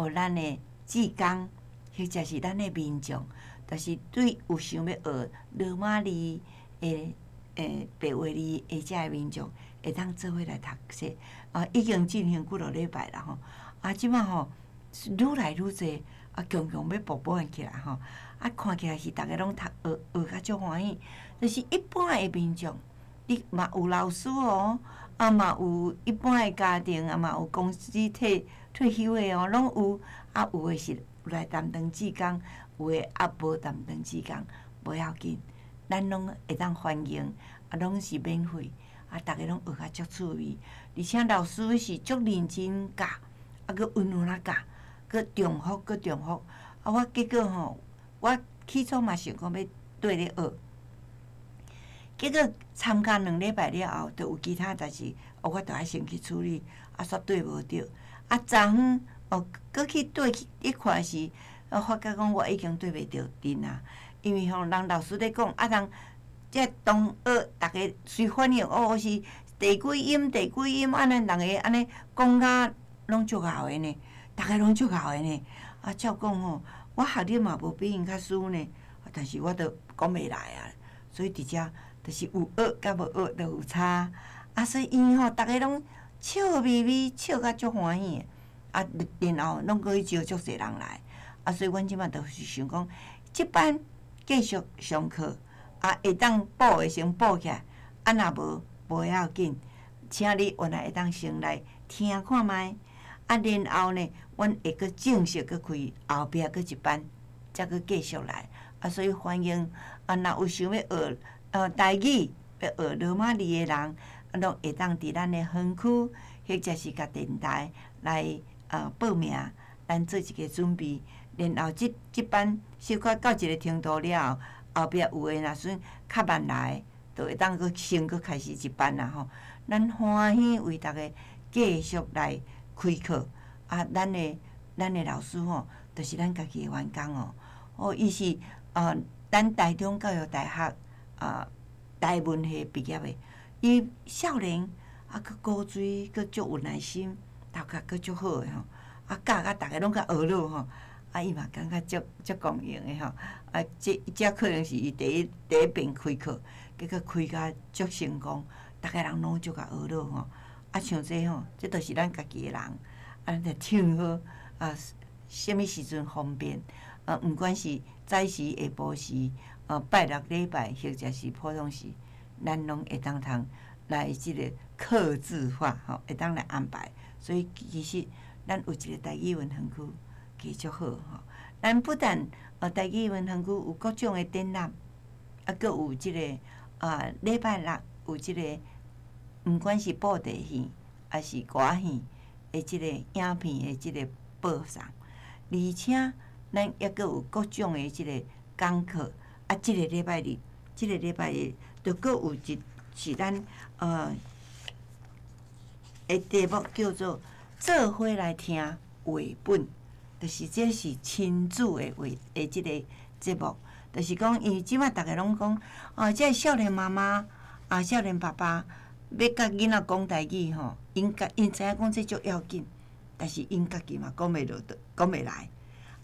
予咱的志工或者是咱的民眾。就是對有想欲學羅馬字的白話字的遮个民眾，會當做伙來讀冊。啊，已經進行幾落禮拜啦吼。啊，這擺吼愈來愈濟，啊，強強欲爆爆起來吼。啊，看起來是逐家攏讀學學甲足歡喜。就是一般的民眾，你嘛有老師哦，啊嘛有一般的家庭，啊嘛有公司退休的哦，攏有。啊，有的是有來擔當志工。有的也無擔當志工，無要緊，咱攏會當歡迎，啊，攏是免費，啊，逐家攏學甲足趣味，而且老師是足認真教，啊，閣溫柔仔教，閣重複，閣重複。啊，我結果吼，我起初嘛想講欲綴咧學，結果參加2禮拜了後，就有其他代誌，哦，我著愛先去處理，啊，煞綴無著。啊，昨昏哦，閣去綴去一看是。我發覺講我已經對袂著陣啊，因為吼人老師咧講，啊人這同學逐家隨反應，哦是第幾音第幾音，按呢人會按呢講甲攏足𠢕的呢，逐家攏足𠢕的呢。啊，照講吼，我學歷嘛無比𪜶較輸呢，但是我都講袂來啊。所以佇遮就是有學佮無學都有差。啊，所以𪜶吼，逐家攏笑眯眯，笑甲足歡喜的。啊，然後攏閣去招足濟人來。啊，所以阮這擺就是想講，這班繼續上課，啊，會當補的先補起來，啊，若無無要緊，請你原來會當先來聽看覓，啊，然後呢，阮會閣正式閣開後壁閣一班，才閣繼續來。啊，所以歡迎啊，若有想欲學台語、欲學羅馬字的人，啊，攏會當佇咱的園區或者是共電台來報名，咱做一個準備。然後這這班小可到一個程度了後，後壁有的若算較慢來，就會當閣先閣開始一班啦吼。咱歡喜為逐家繼續來開課。啊，咱的老師吼，就是咱家己的員工哦。哦，伊是咱台中教育大學台文系畢業的，伊少年啊，閣古錐，閣足有耐心，頭殼閣足好的吼。啊，教甲逐家攏較呵咾吼。啊，伊嘛感覺足足光榮的吼。啊，這這可能是伊第一第一遍開課，結果開甲足成功，逐家人攏足共呵咾吼。啊，像這吼，這都是咱家己的人，啊，咱就唱好啊，啥物時陣方便，啊，毋管是早時、下晡時，拜六禮拜或者是普通時，咱攏會當通來這個客製化吼，會當來安排。所以其實咱有一個台語文園區，其實足好吼。咱不但台語文園區有各種的展覽，啊，閣有這個啊禮拜六有這個，毋管是布袋戲抑是歌仔戲的這個影片的這個播送，而且咱抑閣有各種的這個講課。啊，這個禮拜日，這個禮拜日就閣有一是咱的題目叫做做伙來聽繪本，就是這是親子的話的這個節目，就是講因為這擺逐家攏講，哦，這少年媽媽啊，少年爸爸欲共囡仔講台語吼，𪜶家𪜶知影講這足要緊，但是𪜶家己嘛講袂落，講袂來。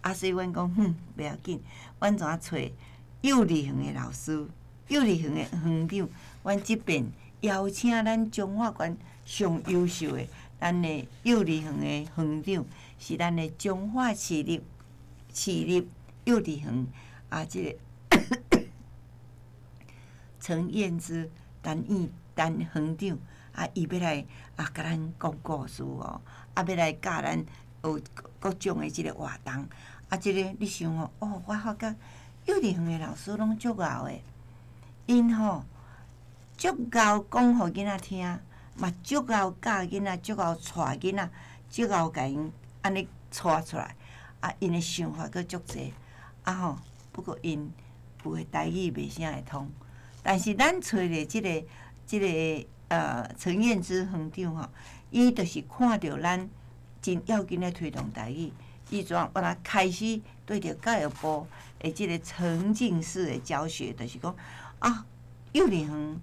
啊，所以阮講，哼，袂要緊，阮怎揣幼稚園的老師、幼稚園的園長，阮這邊邀請咱彰化縣上優秀的咱的幼稚園的園長，是咱的彰化市立幼稚園啊，這個陳燕姿陳燕陳園長啊，伊欲來啊，共咱講故事哦，啊，欲來教咱有各種的這個活動，啊，這個你想哦，哦，我發覺幼稚園的老師攏足𠢕的，𪜶吼足𠢕講予囡仔聽，嘛足𠢕教囡仔，足𠢕帶囡仔，足𠢕共𪜶按呢帶出來，啊，𪜶的想法閣足濟，啊吼，不過𪜶有的台語袂啥會通，但是咱揣的這個陳燕姿園長吼，伊就是看著咱真要緊咧推動台語，伊怎原來開始對著教育部的這個沉浸式的教學，就是講啊，幼稚園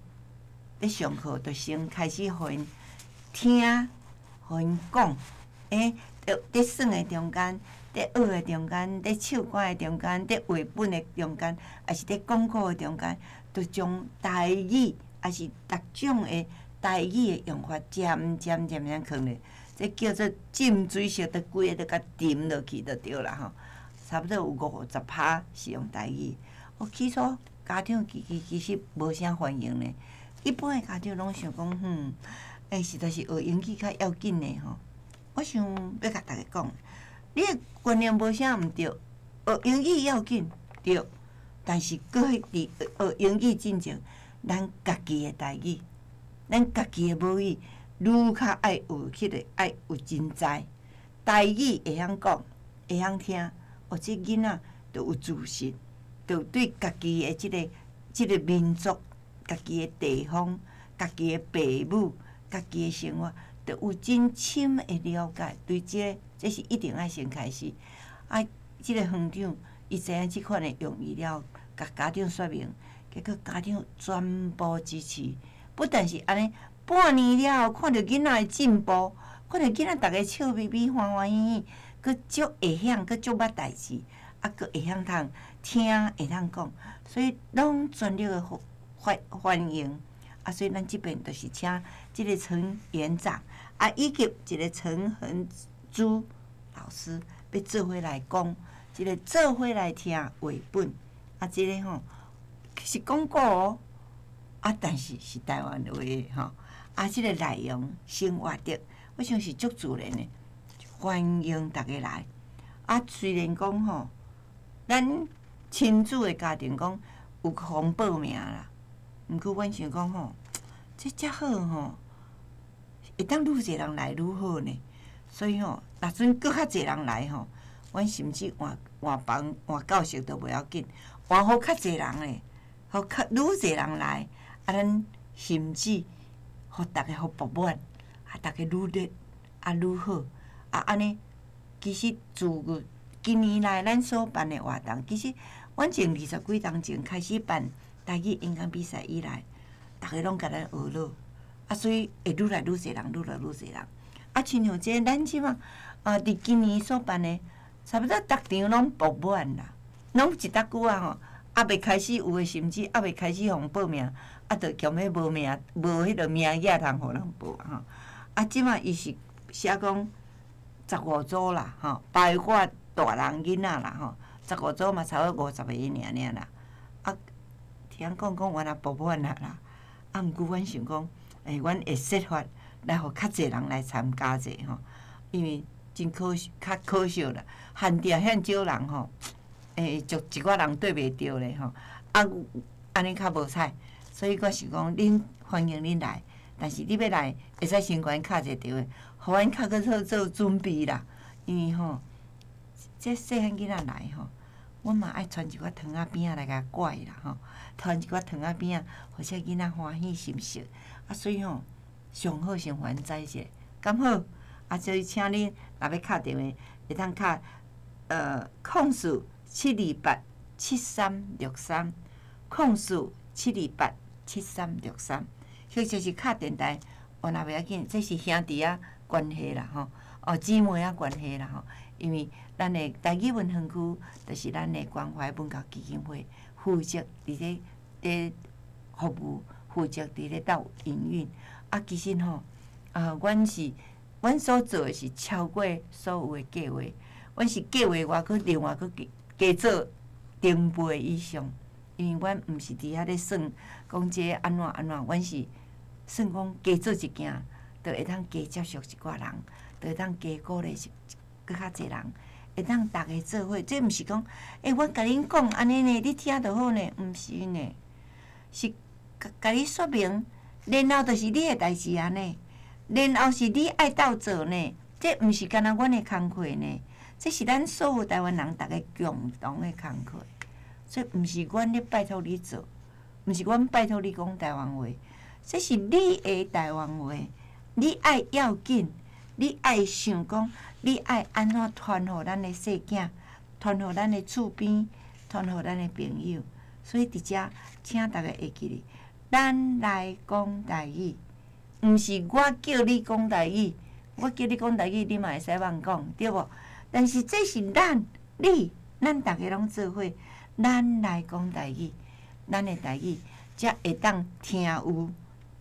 咧上課，就先開始予𪜶聽，予𪜶講，欸，佇佇耍的中間，佇學的中間，佇唱歌的中間，佇繪本的中間，抑是佇講故的中間，就將台語，抑是逐種的台語的用法，漸漸漸漸囥咧，這叫做浸水式，就規个都共沉落去就對啦吼。差不多有50%是用台語。哦，起初家長其實無啥歡迎呢。一般的家長攏想講，哼，欸，實在是學英語較要緊呢吼。我想欲共逐家講，你的觀念無啥毋對，學英語要緊對，但是閣佇學英語進前，咱家己的台語，咱家己的母語，愈較愛有彼個愛有真知，台語會曉講，會曉聽，哦，這囡仔就有自信，就對家己的這個民族、家己的地方、家己的爸母、家己的生活，就有真深的了解。對這個，這是一定愛先開始。啊，這个園長伊知影這款的用意了後，共家長說明，結果家長全部支持。不但是按呢，半年了後看著囡仔的進步，看著囡仔逐家笑眯眯、歡歡喜喜，閣足會曉，閣足捌代誌，啊，閣會曉通聽，會通講，所以攏全力的歡歡迎。啊，所以咱這邊就是請這个陳園長，啊，以及一个陳恆珠老師，欲做伙來講，這个做伙來聽繪本，啊，這个吼是廣告哦，啊，但是是台灣話的吼，啊，這个內容生活的，我想是足自然的，歡迎逐家來。啊，雖然講吼，咱親子的家庭講有予報名啦，毋過阮想講吼，這遮好吼，會當愈濟人來愈好呢。所以吼，若準閣較濟人來吼，阮甚至換換房換教室都袂要緊，換予較濟人咧，予較愈濟人來，啊，咱甚至予逐家予爆滿，啊，逐家愈熱，啊，愈好，啊，按呢，其實自今年來咱所辦的活動，其實阮從二十幾冬前開始辦台語演講比賽以來，逐家攏共咱學落，啊，所以會愈來愈濟人，愈來愈濟人。啊，親像這咱這馬啊，佇今年所辦的，差不多逐場攏爆滿啦，攏一搭久啊吼，猶未開始有的，甚至猶未開始予人報名，啊，就強欲無名，無彼个名額通予人報吼。啊，這馬伊是寫講十五組啦，吼，包括大人囡仔啦，吼，十五組嘛差不多五十个爾爾啦。啊，聽講講原來爆滿啊啦，啊，毋過阮想講，欸，阮會設法來予較濟人來參加者吼，因為真可惜，較可惜啦，限定遐少人吼，欸，就一寡人綴袂著咧吼，啊，按呢較無彩，所以我想講，恁歡迎恁來，但是你欲來，會使先共阮敲一个電話，予阮較閣做做準備啦，因為吼，這細漢囡仔來吼，阮嘛愛傳一寡糖仔餅仔來共拐啦吼，傳一寡糖仔餅仔，予這囡仔歡喜心色，啊，所以吼，上好先予阮知一下，敢好？啊，所以請恁若欲敲電話，會當敲04-728-7363，04-728-7363，或者是敲電台，我若袂要緊，這是兄弟仔關係啦吼，哦姊妹仔關係啦吼，因為咱的台語文園區，就是咱的關懷文教基金會負責佇咧佇服務，負責佇咧鬥營運。啊，其實吼，啊，阮是阮所做的是超過所有的計劃，阮是計劃外，閣另外閣加加做成倍以上，因為阮毋是佇遐咧算講這按怎按怎，阮是算講加做一件，就會當加接觸一寡人，就會當加鼓勵一閣較濟人，會當逐家做伙。這毋是講，欸，阮共恁講按呢呢，你聽就好呢，毋是呢，是共共你說明。然後就是你的代誌啊呢，然後是你愛鬥做呢，這毋是干焦阮的工課呢，這是咱所有台灣人逐家共同的工課，所以毋是阮咧拜託你做，毋是阮拜託你講台灣話，這是你的台灣話，你愛要緊，你愛想講，你愛按怎傳予咱的細囝，傳予咱的厝邊，傳予咱的朋友，所以佇遮請逐家會記得。咱來講台語，毋是我叫你講台語，我叫你講台語，你嘛會使妄講，對無？但是這是咱、你、咱逐家攏做伙，咱來講台語，咱的台語才會當聽有，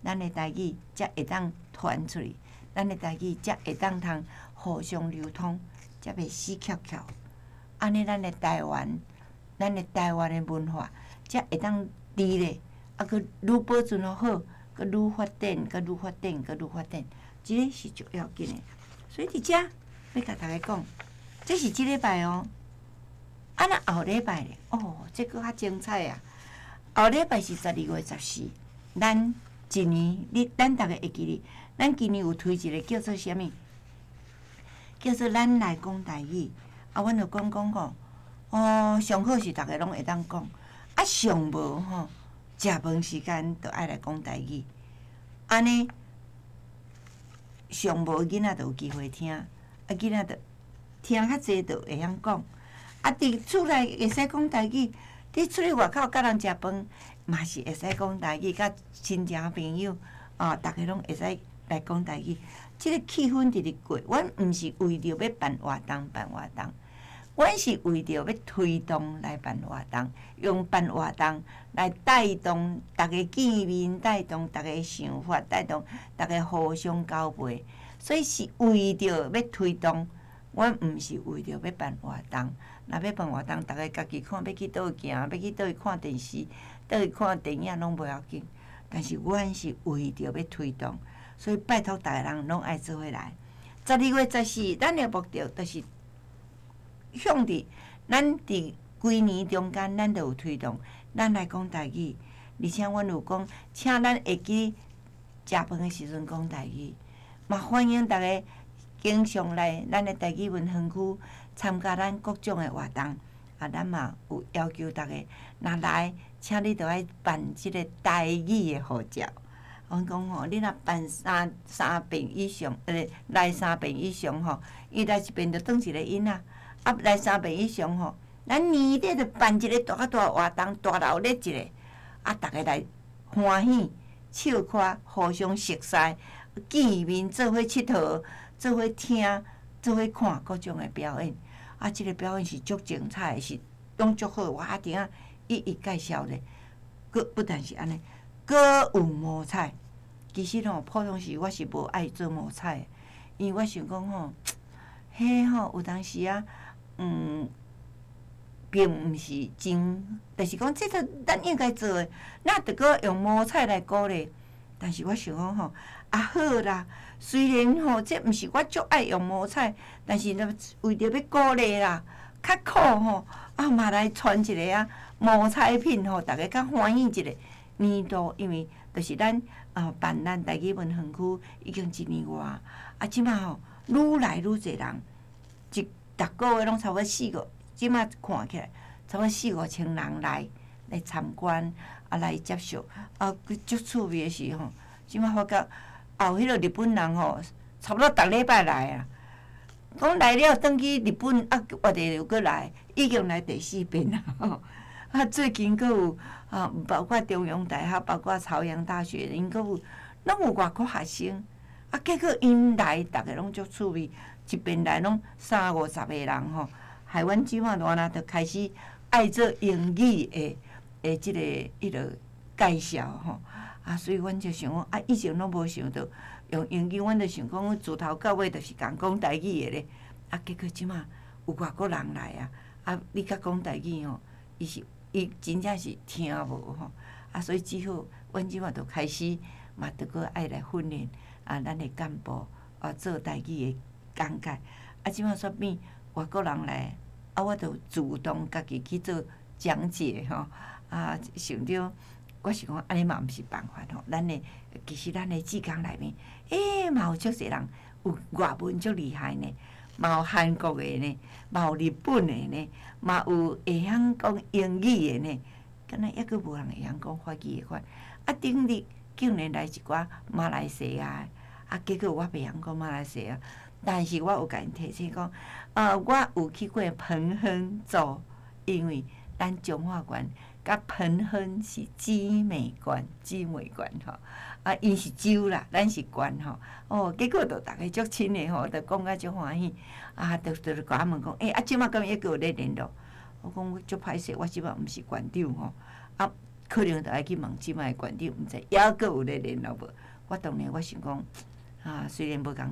咱的台語才會當傳出去，咱的台語才會當通互相流通，才袂死翹翹。按呢，咱的台灣，咱的台灣的文化才會當佇咧。啊，閣愈保存予好，閣愈發展，閣愈發展，閣愈發展，這个是足要緊的。所以佇遮欲共逐家講，這是這禮拜哦。啊，若後禮拜咧，哦，這閣較精彩啊！後禮拜是12月14，咱一年，你咱逐家會記得，咱今年有推一個叫做啥物？叫做咱來講台語。啊，阮就講講吼，哦，上好是逐家攏會當講，啊，上無吼。食飯時間就愛來講台語，按呢上無囡仔就有機會聽，啊囡仔就聽較濟就會曉講。啊，佇厝內會使講台語，佇出去外口佮人食飯，嘛是會使講台語，佮親情朋友，哦，逐家攏會使來講台語。這个氣氛佇咧過，阮毋是為著欲辦活動辦活動，阮是為著欲推動來辦活動，用辦活動來帶動逐家見面，帶動逐家想法，帶動逐家互相交配。所以是為著欲推動，阮毋是為著欲辦活動。若欲辦活動，逐家家己看欲去佗位行，欲去佗位看電視，佗位看電影攏無要緊。但是阮是為著欲推動。所以拜託逐个人攏愛做伙來。12月14，咱的目的就是向佇咱佇規年中間，咱就有推動，咱來講台語，而且阮有講，請咱會記食飯的時陣講台語，嘛歡迎逐家經常來咱的台語文園區參加咱各種的活動。啊，咱嘛有要求逐家，若來，請你著愛辦這个台語的護照。阮講吼，你若辦三遍以上，來三遍以上吼，伊來一遍就當一个囡仔，啊，來三遍以上吼，咱年底就辦一个大較大活動，大鬧熱一个，啊，逐家來歡喜、笑看，互相熟似，見面做伙𨑨迌，做伙聽，做伙看各種的表演。啊，這个表演是足精彩的，是攏足好，我一定仔一一介紹咧。閣不但是按呢，閣有摸彩。其實吼，普通時我是無愛做摸彩的，因為我想講吼，彼吼有當時啊，並毋是真，就是講這個咱應該做的，哪著閣用摸彩來鼓勵。但是我想講吼，啊好啦，雖然吼這毋是我足愛用摸彩，但是若為著欲鼓勵啦，較苦吼，啊嘛來傳一个啊摸彩品吼，逐家較歡喜一下年度，因為就是咱。啊，辦咱台語文園區已經一年外，啊，這馬吼愈來愈濟人，逐个月攏差不多四個，這馬看起來差不多四五千人來參觀，啊來接受，啊，足趣味的是吼，這馬發覺也有彼个日本人吼，差不多逐禮拜來啊，講來了轉去日本，啊，活下又閣來，已經來第四遍啊。啊，最近閣有啊，包括中央大學，包括朝陽大學，𪜶閣有攏有外國學生。啊，結果𪜶來，逐家攏足趣味，一遍來攏三五十个人吼，害阮這馬亂啊，就開始愛做英語的這个彼个介紹吼。啊，所以阮就想講，啊，以前攏無想著用英語，阮就想講自頭到尾就是共講台語的咧。啊，結果這馬有外國人來啊，啊，你共講台語吼，伊是。伊真正是聽無吼，啊，所以只好阮這馬就開始嘛，著閣愛來訓練啊，咱的幹部啊做台語的講解。啊，這馬煞變外國人來，啊，我就主動家己去做講解吼。啊，想著我是講按呢嘛毋是辦法吼，咱的其實咱的志工內面，欸，嘛有足濟人有外文足厲害呢。嘛有韓國的呢，嘛有日本的呢，嘛有會曉講英語的呢，敢若猶閣無人會曉講法語的款。啊，頂日竟然來一寡馬來西亞的，啊，結果我袂曉講馬來西亞，但是我有共𪜶提醒講，我有去過彭亨州，因為咱彰化縣佮彭亨是姊妹縣，姊妹縣吼。啊，𪜶是州啦，咱是縣吼。哦，結果就逐家足親的吼，就講甲足歡喜。啊，就共我問講，欸，啊，這馬敢猶閣有咧聯絡？我講足歹勢，我這馬毋是縣長吼。啊，可能著愛去問這馬的縣長，毋知猶閣有咧聯絡無？我當然我想講，啊，雖然無仝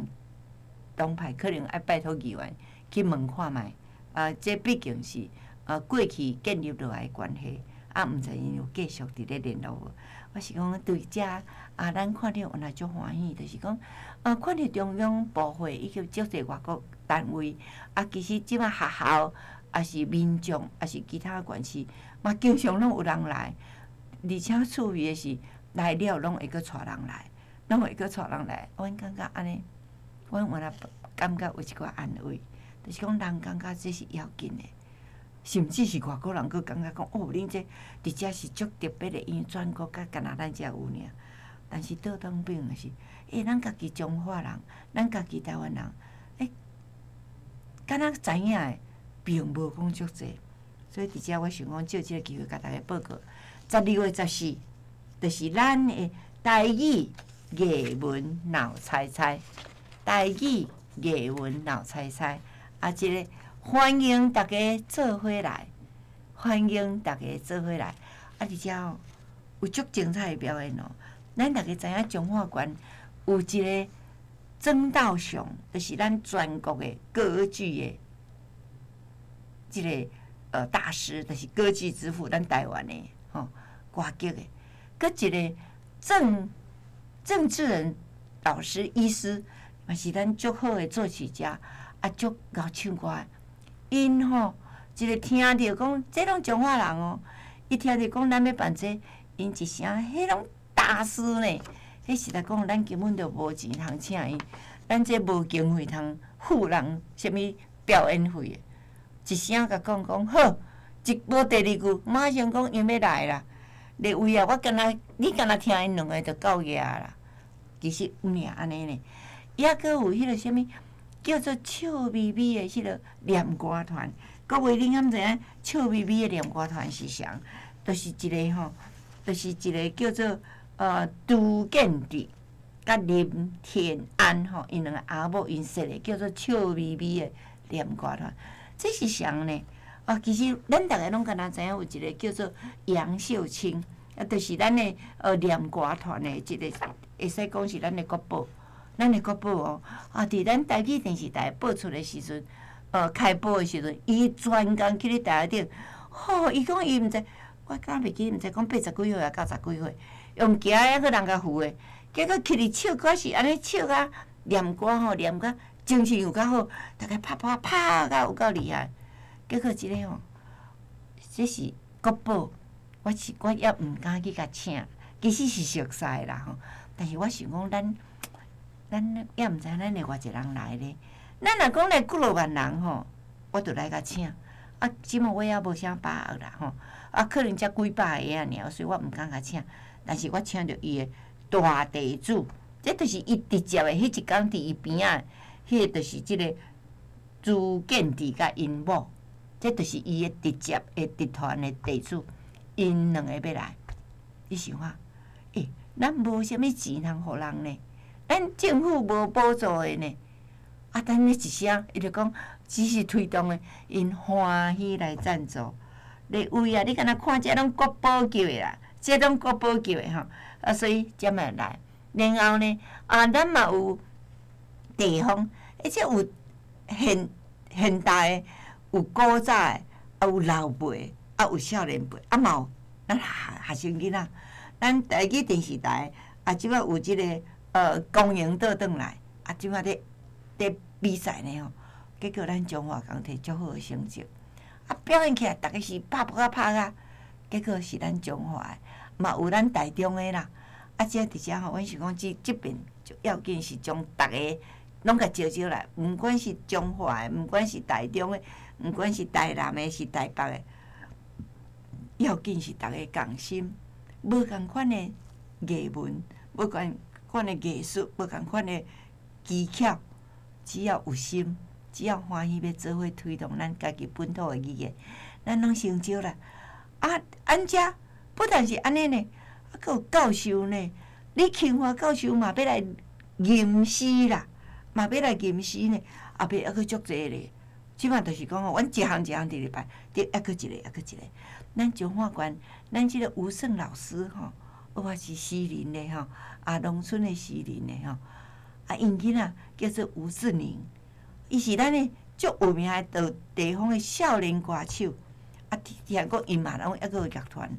黨派，可能愛拜託議員去問看覓。啊，這畢竟是啊過去建立落來的關係，啊，毋知𪜶有繼續佇咧聯絡無？我是講對遮啊，咱看著原來足歡喜，就是講啊，看著中央部會以及足濟外國單位，啊，其實這馬學校，抑是民眾，抑是其他縣市，嘛經常攏有人來，而且趣味的是來了攏會閣帶人來，攏會閣帶人來。阮感覺按呢，阮原來感覺有一寡安慰，就是講人感覺這是要緊的。甚至是外國人閣感覺講，哦，恁這佇遮是足特別的，因為全國才干焦咱遮有爾。但是倒轉變的是，欸，咱家己彰化人，咱家己台灣人，欸，敢若知影的，并无讲足济。所以伫遮我想讲借这个机会共大家报告，12月14，就是咱的台语艺文闹猜猜，台语艺文闹猜猜，啊，这个欢迎大家做伙来，欢迎大家做伙来。啊，伫遮吼有足精彩的表演哦。咱大家知影彰化县有一个曾道雄，就是咱全国的歌剧的这个大师，就是歌剧之父，咱台湾的吼歌剧的。阁一个郑郑志仁老师医师，嘛是咱足好的作曲家，啊，足𠢕唱歌的。𪜶吼一个听著讲，这拢彰化人哦，伊听著讲咱欲办这，𪜶一声，彼拢大师呢。彼实在讲，咱根本就无钱通请伊，咱这无经费通付人啥物表演费的。一声共讲讲好，一无第二句，马上讲𪜶欲来啦。列位啊，我敢若你敢若听𪜶两个就够额啦。其实毋尔按呢呢，抑阁有彼个啥物叫做笑眯眯的彼个念歌团。各位，恁敢知影笑眯眯的念歌团是谁？就是一个吼，就是一个叫做朱建志佮林天安吼，𪜶两个翁某𪜶设的叫做笑眯眯的念歌团。这是谁呢？啊，其实咱逐个拢敢若知影有一个叫做杨秀清，啊，就是咱的念歌团的一个，会使讲是咱的国宝，咱的国宝哦。啊，伫咱台语电视台播出的时阵，开播的时阵，伊专工去咧台顶，吼，伊讲伊毋知，我敢袂记，毋知讲八十几岁抑九十几岁，用行的犹阁人共扶的，结果起咧唱歌是按呢唱甲念歌吼，念甲精神有够好，逐家拍拍拍甲有够厉害。结果这个吼，这是国宝，我是我犹毋敢去共请，其实是熟似的啦吼。但是我想讲咱，咱犹毋知咱会偌济人来咧。咱若讲来几落万人吼，我就来共请。啊，这马我犹无啥把握啦吼。啊，可能才几百个仔尔，所以我毋敢共请。但是我请著伊的大地主，这就是伊直接的彼一工伫伊边仔，彼个就是这个朱建志佮𪜶某。这就是伊的直接的集团的地主，𪜶两个欲来，你想看，欸，咱无啥物钱通予人呢，咱政府无补助的呢，啊，咱咧一声，伊就讲只是推动的，𪜶欢喜来赞助。列位啊，你敢若看这拢国宝级的啦，这拢国宝级的吼，啊，所以才会来。然后呢，啊，咱嘛有地方，而且有现现代的。有古早的，啊有老辈，啊有少年辈，啊嘛有咱学学生囡仔。咱台语电视台啊，这摆有这个公营倒转来，啊这摆咧咧比赛呢吼，结果咱彰化共摕足好的成绩，啊表演起来，逐家是拍噗仔拍甲，结果是咱彰化的，嘛有咱台中的啦。啊，这伫遮吼，阮想讲这这边就要紧是将逐家拢共招招来，毋管是彰化的，毋管是台中的。毋管是台南的，是台北的，要紧是逐家仝心，无仝款的艺文，无仝款的艺术，无仝款的技巧，只要有心，只要欢喜欲做伙推动咱家己本土的语言，咱拢成就啦。啊，按遮不但是按呢呢，啊，阁有教授呢，李庆华教授嘛欲来吟诗啦，嘛欲来吟诗呢，后壁犹阁足济咧。这马就是讲吼，阮一项一项伫咧办，伫犹阁一个，犹阁一个。咱彰化县，咱这个吴胜老师吼，我是士林的吼，啊，农村的士林的吼，啊，𪜶囡仔叫做吴志宁，伊是咱的足有名的地方的少年歌手，啊，听讲𪜶嘛拢犹阁有乐团，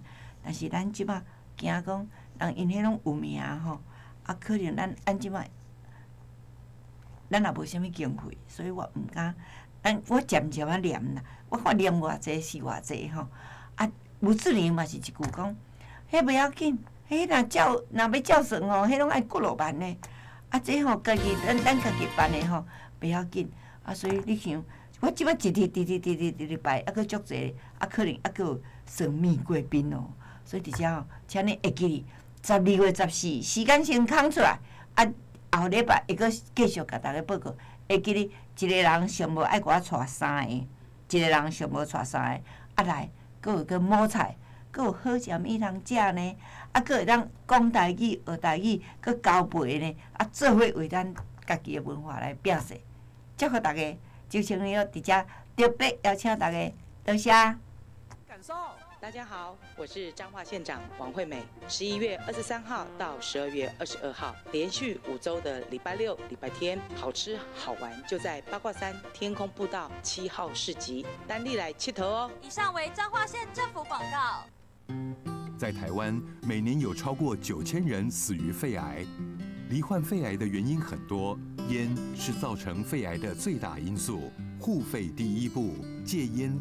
但是咱这马惊讲人𪜶彼拢有名吼，啊，可能咱按这马，咱也无啥物经费，所以我毋敢。咱我渐渐仔念啦，我看念偌济是偌济吼。啊，吴志玲嘛是一句讲，彼袂要紧，彼若照若欲照算吼，彼拢爱几落万呢。啊，这吼家己咱咱家己办的吼，袂要紧。啊，所以你想，我这马一直直直直直直直摆，犹阁足济，啊，可能犹阁有算命贵宾哦。所以伫遮吼，请你会记哩，12月14时间先空出来，啊，后礼拜会阁继续共大家报告。会记哩，一个人上无爱共我带三个，一个人上無𤆬三个，啊來，閣有個摸菜，閣有好食物通食呢，啊，閣會當講台語、學台語，閣交陪呢，啊，做伙為咱家己的文化來拼勢。祝福大家，周清你佇遮特別邀請大家，多謝。感受。大家好，我是彰化縣長王惠美。11月23號到12月22號，連續5週的禮拜六、禮拜天，好吃好玩就在八卦山天空步道7號市集，等你來𨑨迌哦。以上為彰化縣政府廣告。在台灣，每年有超過9000人死於肺癌。罹患肺癌的原因很多，煙是造成肺癌的最大因素。護肺第一步，戒煙。